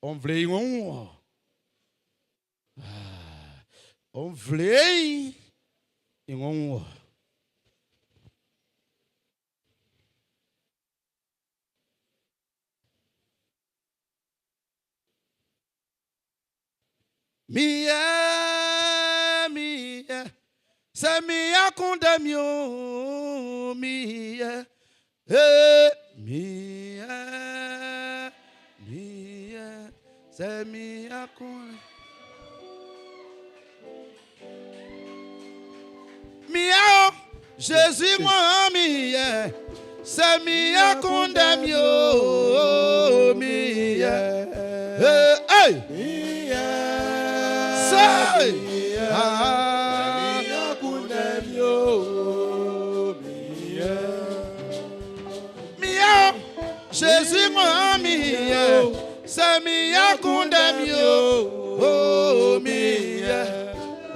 Ɔ nvle i wun ɔ. Ɔ nvle i wun ɔ. Mi yɛ, mi yɛ, sɛ mi akunndɛ mi o, mi yɛ, ee, mi yɛ, mi yɛ, sɛ mi akunndɛ. Mi yɛ o, Zezi waan mi yɛ, sɛ mi akunndɛ mi o, mi yɛ, ee, ee. Jésus mɔ mi yɛ, sɛ mi ya kunndɛ mi o, o mi yɛ,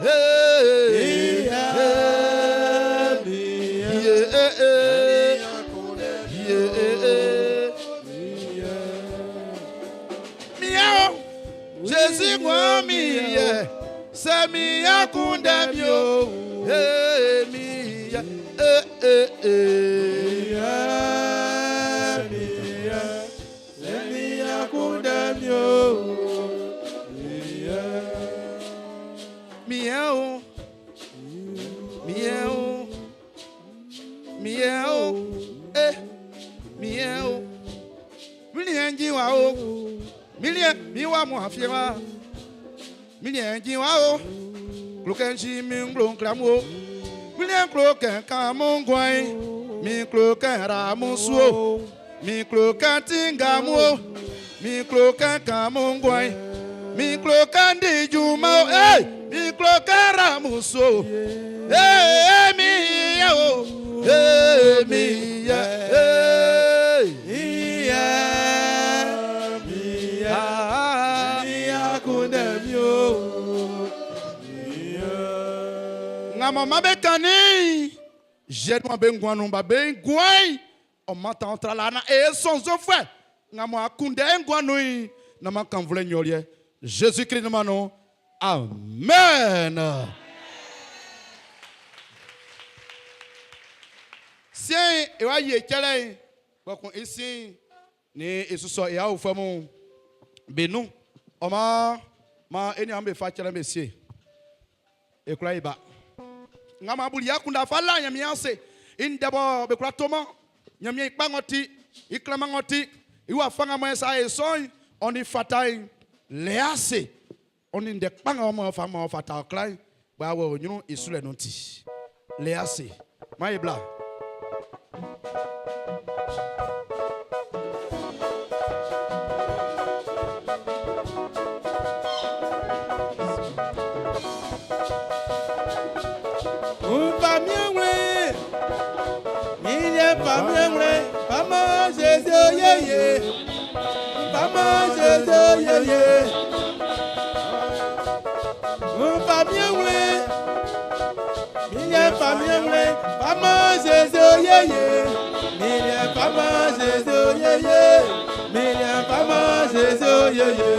ee, ye ee ee, ye ee ee. Mi yɛ o, Jésus mɔ mi yɛ, sɛ mi ya kunndɛ mi o, ee mi yɛ, ee ee ee. Mi yɛ o, mi yɛ o, mi yɛ o, eh, mi yɛ o. Mi liɛ ń wa o, mi liɛ mi wa mu àfihàn wa. Mi liɛ ń wa o, klokɛ ń si mi ń glo ń kla mu o. Mi liɛ klokɛ kan mu ń guan yi, mi klokɛ ra mu su o. Mi klokɛ ti ń ga mu o, mi klokɛ kan mu ń guan yi. Mi klokɛ ń di juma o, eh, mi klokɛ ra mu su o. Eh, mi yɛ o, eh, mi yɛ, eh. Ah, nga mama be kani jeune be ngwanu ba be ngwai o mata otra la na e sonzo fwe nga mo akunde ngwanu yi na ma kan vle nyolie Jésus Christ mano amen. Sien e wa ye chele ko isin ni isuso e awu fo benu o ma ma eni am be fa chele be sie e kura iba nga ma buli yakunda fa la nyame ase indebo be kura toma nyame ikpa ngoti iklama ngoti iwa fanga mo sa e son oni fatai le ase oni nde kpanga mo fa mo fata klai gba wo onyunu isule no ti le ase ma ibla. Fama Jésus yeye, Fama Jésus yeye. Nfamiewle, miye famiewle, Fama Jésus yeye, miye Fama Jésus yeye, miye Fama Jésus yeye.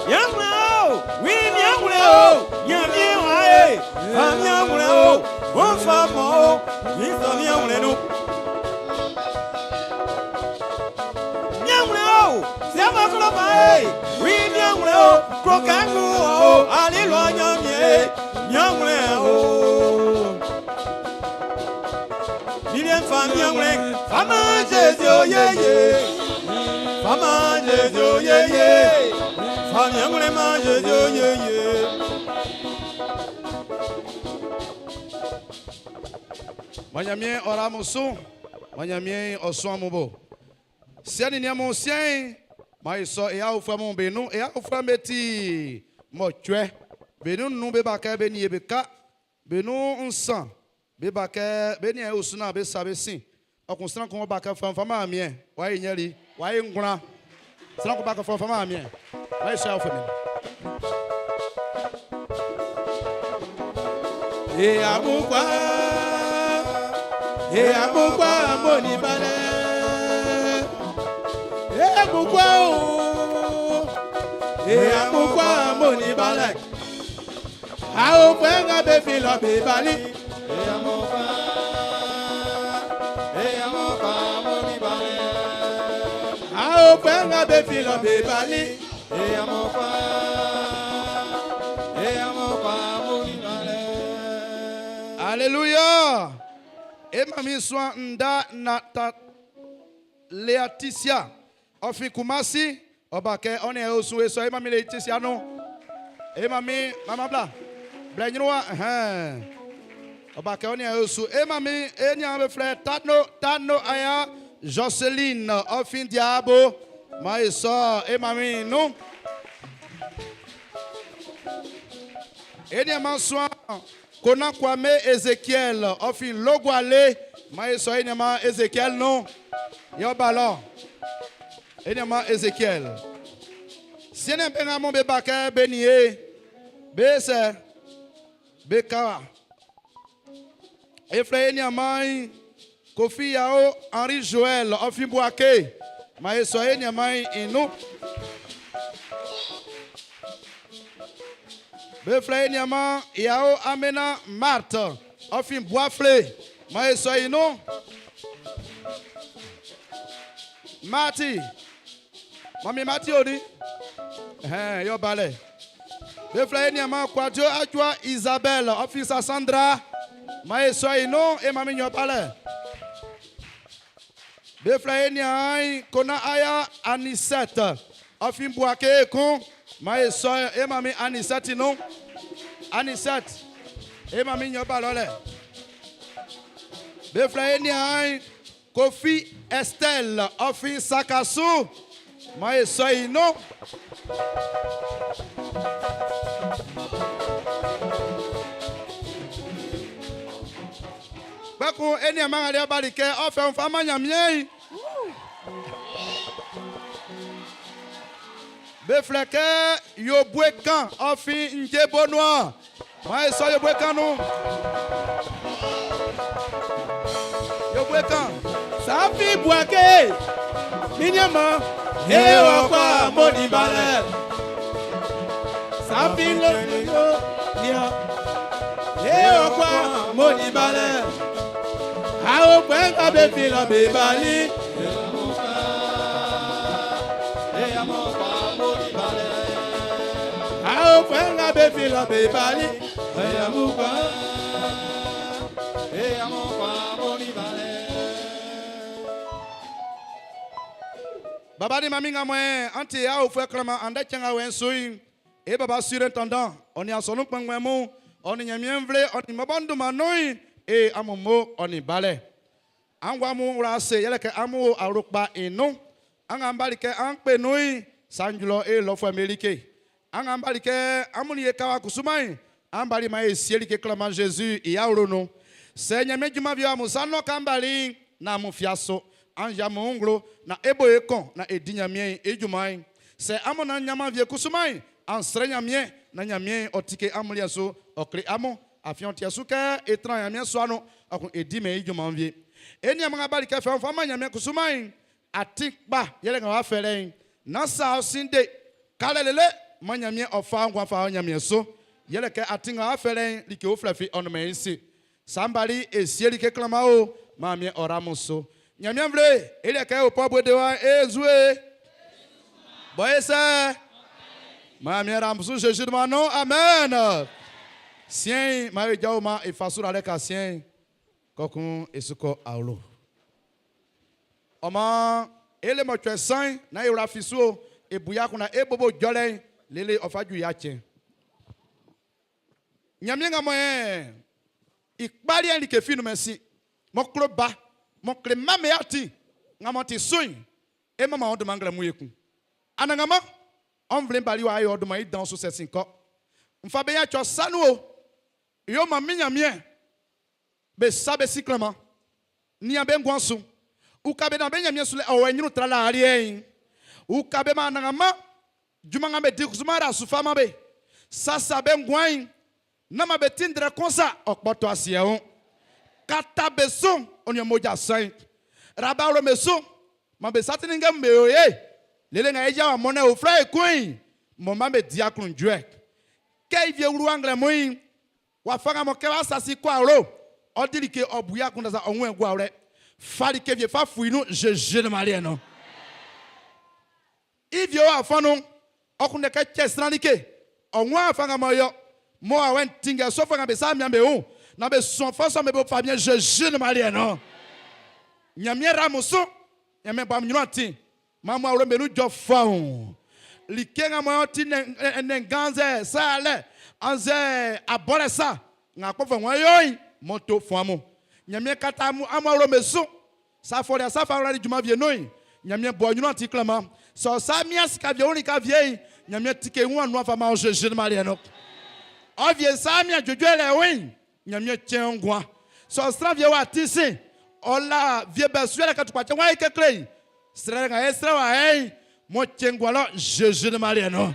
Nyamle o, wi nyamle o, nyamie wa e, famiewle o, o famo o, mi famiewle no. Nyamle o, siama klo ba e, wi nyamle o, krokangu o, alilo nyamie, nyamle o. Milie famiewle, fama Jésus yeye, fama Jésus yeye. Famiewle ma Jésus yeye. Manyamie ora musu manyamie oso amubo siani ni amu sien ma iso e awu fa mu benu e awu fa meti mo twe benu nu be ba ke be ni be ka benu nsan be ba ke be ni e osuna be sa be sin okun sran kun ba ke fa fa ma mie wa yi nyeli wa yi ngura sran kun ba ke fa fa ma mie wa yi so awu fa mi. E amukwa, e amukwa moni bale. E amukwa o, e amukwa moni bale. A o fẹ́ nga be fi lọ be bali. A o fẹ́ nga be fi lọ be bali. Alléluia. E mami soa nda nata Leaticia. Ofi Kumasi. Oba ke one e osu eso e mami Leaticia no. E mami mama bla. Bla nyuwa hein. Oba ke one e osu e mami e nya be frère Tano Tano aya Jocelyn Ofi Diabo. Ma eso e mami no. E nya ma soa Kona Kwame Ezekiel ɔfin Logwale ma ye sɔ enema Ezekiel no yɔ balɔ enema Ezekiel. Siene be nga mo be ba kɛ be nie be sɛ be kawa. Eflɛ enema yi Kofi Yao Henri Joël ɔfin Bouaké ma ye sɔ enema yi inu. Be flɛ enema Yao Amena Marthe ɔfin Boaflé ma ye sɔ inu. Marty Mami Mati Oni ɛhɛn yɔ balɛ. Be flɛ enema Kwadwo Adwoa Isabelle ɔfin Sassandra ma ye sɔ inu e mami nyɔ balɛ. Be flɛ enia Kona Aya Anisette ɔfin Bouaké kun ma ye sɔ e mami Anisette nu Anisette e mami nyɔ balɔ lɛ. Be flɛ enia Kofi Estelle ɔfin Sakasu ma ye sɔ inu. Gbɛkun enia ma ŋa bali kɛ ɔfɛ nfa ma nyamie yi. Be flɛ kɛ yobue kan ɔfin ndjebonua ma ye sɔ yobue kan nu. Yobue kan. Safi Bouaké, Minyama, Ewa Moni Balẹ̀. Safi Lóyò, Nia, Ewa Moni Balẹ̀. Àwọn pẹ̀lú bẹ fi lọ bẹ balí. Àwọn pẹ̀lú bẹ fi lọ bẹ balí. Baba ni mami nga mwe anti ya ofue krama ande tsenga wen sui e baba surintendant oni asonu kpengbe mu oni nyamie nvle oni mabondu manoi e amumo oni bale angwa mu ra se yele ke amu arokpa inu anga mbali ke anpe nui sanjulo e lofo amerike anga mbali ke amuni e kawa kusumai ambali ma e sieli ke klama Jésus iya orono se nyame juma vio amusano kambali na mu fiaso anja mu nglo na ebo ekon na edi nyamie e jumai se amona nyama vie kusumai ansre nyamie na nyamie otike amulia so okre amo afion tia so ke etran nyamie so ano akun edi me ejuma vie eni amanga bali ke fe fa ma nyamie kusumai ati kpa yele nga wa fere na sa osinde kalelele ma nyamie ofa ngwa fa nyamie so yele ke ati nga wa fere like o flefi ono me isi sambali esieli ke klama o ma mie oramuso nyamie mvle ele ke o po de wa ezue boye se ma mie ramsu Jésus de nom amen sien ma ye jawo ma ifasura le ka sien kokun esuko awlo ọmọ ele mo twɛ san na ewura fi so ebuya kuna ebobo jɔlɛ lele ɔfaju ya tsɛ nyamie ŋa mɔ yɛ ikpali yɛ like fi nume si mɔ klo ba mɔ kle mame ya ti ŋa mɔ ti soin e ma ma wɔn doma ŋlɛ mu ye kun anagama ɔnvle bali wa ayɔ doma yi dan so sɛsi kɔ nfa be ya tsɔ sanu o yɔ ma mi nyamie be sa be si klama nia be ŋgɔn so ukabe na be nyamie so le ɔwɔ enyinu tra la arie yi ukabe ma anagama juma ŋa be di kusuma ra sufa ma be sasa be ŋgɔn yi nama be ti ndrɛ kɔnsa ɔkpɔtɔ asiɛ kata be so onye moja san raba wolo me so ma be satini ŋgɛ me o ye lele ŋa edza wa mɔnɛ o fila ekun mɔ ma be di aklun dzɔɛ ke ivie wuru anglɛ mu yi wa faga mɔ kɛ wa sasi kɔ alo ɔdili ke ɔbuya kun dasa ɔŋu ɛgu awlɛ fali ke vie fa fui nu zeze ne ma liɛ nɔ ivie wa fɔnu ɔkun ɖe ke tse srani ke ɔŋu afaga mɔ yɔ mɔ awɛ tingɛ sɔfɔ be sa mia be ŋu na be sɔn fɔsɔ me be fa mia zeze ne ma liɛ nɔ nyamie ramusu nyamie bɔ nyɔnu ati mamu awuro menu dzɔ fɔn like ŋa mɔ ti ne ne ganzɛ saalɛ anzɛ abɔlɛ sa ŋa kpɔ fɔ ŋua yɔyi mɔto fɔn amu nyamie kata amu amu awuro me su safɔlia safa awuro di juma vie noyi nyamie bɔ nyɔnu ati klama sɔ sa mia sika vie woni ka vie yi nyamie tike ŋu anu afa ma zeze ne ma liɛ nɔ ɔvie sa mia dzodzo lɛ woyi. Ɲanmiɛn cɛn nguan. Sɛ sran wie w'a ti sin, ɔ la wie bɛ su yɛlɛ kɛ tukpacɛ w'a yi kekle yi. Srɛ nga e srɛ wa ɛ'n, mɔ cɛn nguan lɔ Zezi ni Maria no.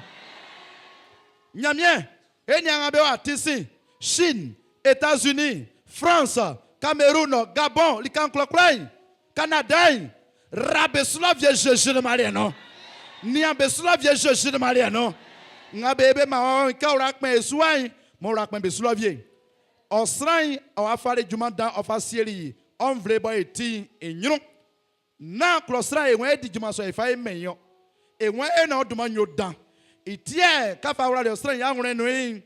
Ɲanmiɛn, e nian nga be w'a ti sin, Chine, États-Unis, France, Cameroun, Gabon, lika'n kwlakwla yi, Canada yi, ra be su lɔ vie Zezi ni Maria no. Nian be su lɔ vie Zezi ni Maria no. Nga be ma ɔ kɛ ɔra kpɛn e su ayi, mɔ ɔra kpɛn be su lɔ vie. Ɔ sran yi, ɔ wa fali junman dan ɔ fa sieli yi, ɔ nvle bɔ e ti'n e ɲrun. Nán klɔ sran e wan e di junman sɔ e fa e mɛn i ɔ. E wan e na ɔ dunman yo dan. I tiɛ ka fa wlali ɔ sran i awlɛn nun i'n,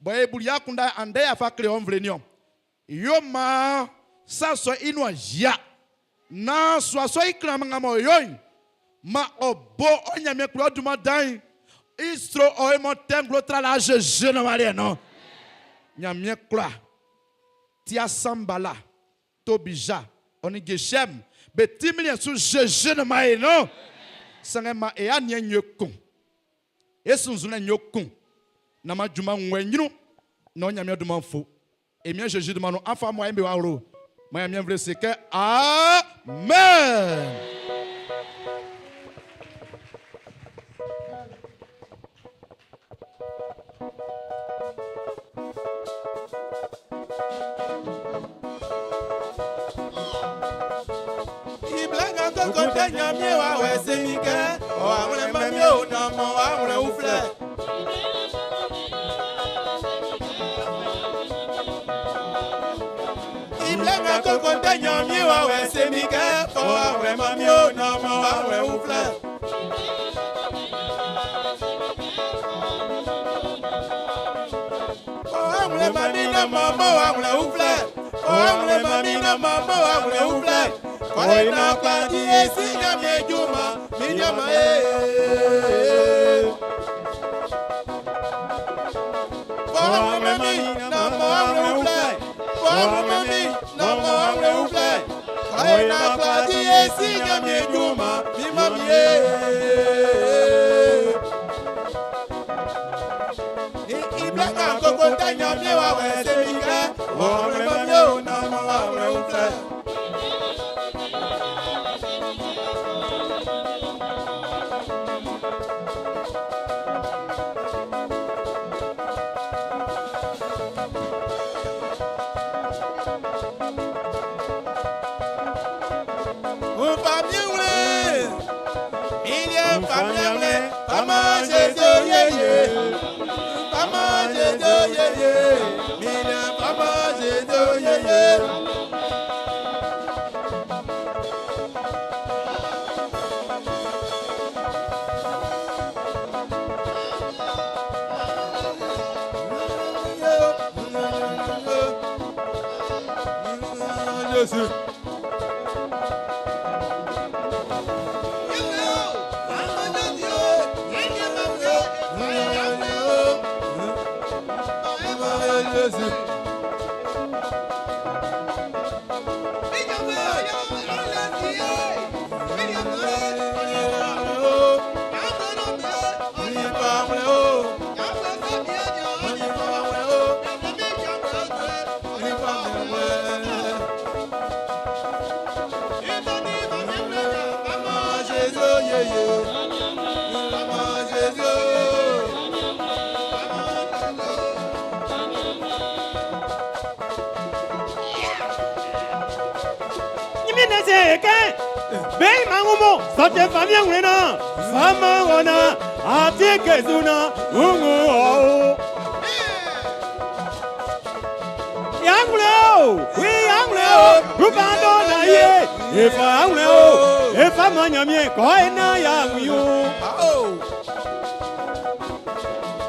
bɔ e buli akunndan andɛ y'a fa kle ɔ nvle niɔn. Yo maan sa sɔ i nuan yia. Naan sua sɔ i klanman nga m'ɔ yo'n, man ɔ bo ɔ Ɲanmiɛn kpli ɔ dunman dan'n i sro ɔ e mɔ tɛ nglo tra la Zezi na waliɛ nɔ. Ɲanmiɛn kwla tia Sanbala, Tobija, ɔ nin Gesɛm be ti miliɛn su Zezi na ma e nɔ. Sanngɛ man e aniɛn nyo kun. E sunnzunlɛ nyo kun. Na man junman ng'ɔ e ɲrun na ɔ Ɲanmiɛn dunman fu. E Miɛn Zezi dunman nun, an fa muae'n be wɔ awlo. Man Ɲanmiɛn nvle se kɛ, Amen! I blɛ nga koko tɛ Ɲanmiɛn wawɛ se min kɛ ɔ awlɛn man mi o nan mɔ awlɛn uflɛ. I blɛ nga koko tɛ Ɲanmiɛn wawɛ se min kɛ ɔ awlɛn man mi o nan mɔ awlɛn uflɛ. Ɔ awlɛn man mi nan mɔ mɔ awlɛn uflɛ. Ɔ awlɛn man mi nan mɔ mɔ awlɛn uflɛ. Kɔlɛ na kwa di esi Ɲanmiɛn junman mi ɲanman e. Ɔ awlɛn man mi nan mɔ awlɛn uflɛ. Ɔ awlɛn man mi nan mɔ awlɛn uflɛ. Kɔlɛ na kwa di esi Ɲanmiɛn junman mi man mi e. I blɛ nga koko tɛ Ɲanmiɛn wawɛ se min kɛ ɔ awlɛn man mi o nan mɔ awlɛn uflɛ. Nfamiɛnwle, miliɛ nfamiɛnwle, fama Jésus yeye. Fama Jésus yeye, miliɛ fama Jésus yeye. Jésus. Jésus. Ɲanmiɛn se kɛ be ma ŋun mɔ sɔtɛ famiɛn ŋun na fama wɔna ati kɛsu na ŋun ɔ. Yaŋlɛ o, wi yaŋlɛ o, ruba dɔ na ye, efa yaŋlɛ o, efa ma Ɲanmiɛn kɔ ena yaŋui o.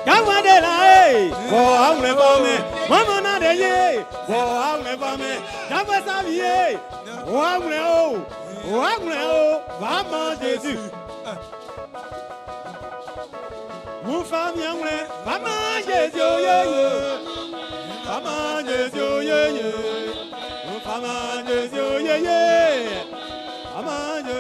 Yaŋlɛ de la ye, fɔ aŋlɛ fɔ mɛ, mama na de ye, fɔ aŋlɛ fɔ mɛ, yaŋlɛ sabi ye, o aŋlɛ o, o aŋlɛ o, fama Jésus. Mufa miaŋlɛ, fama Jésus ye ye, fama Jésus ye ye, fama Jésus ye ye, fama Jésus.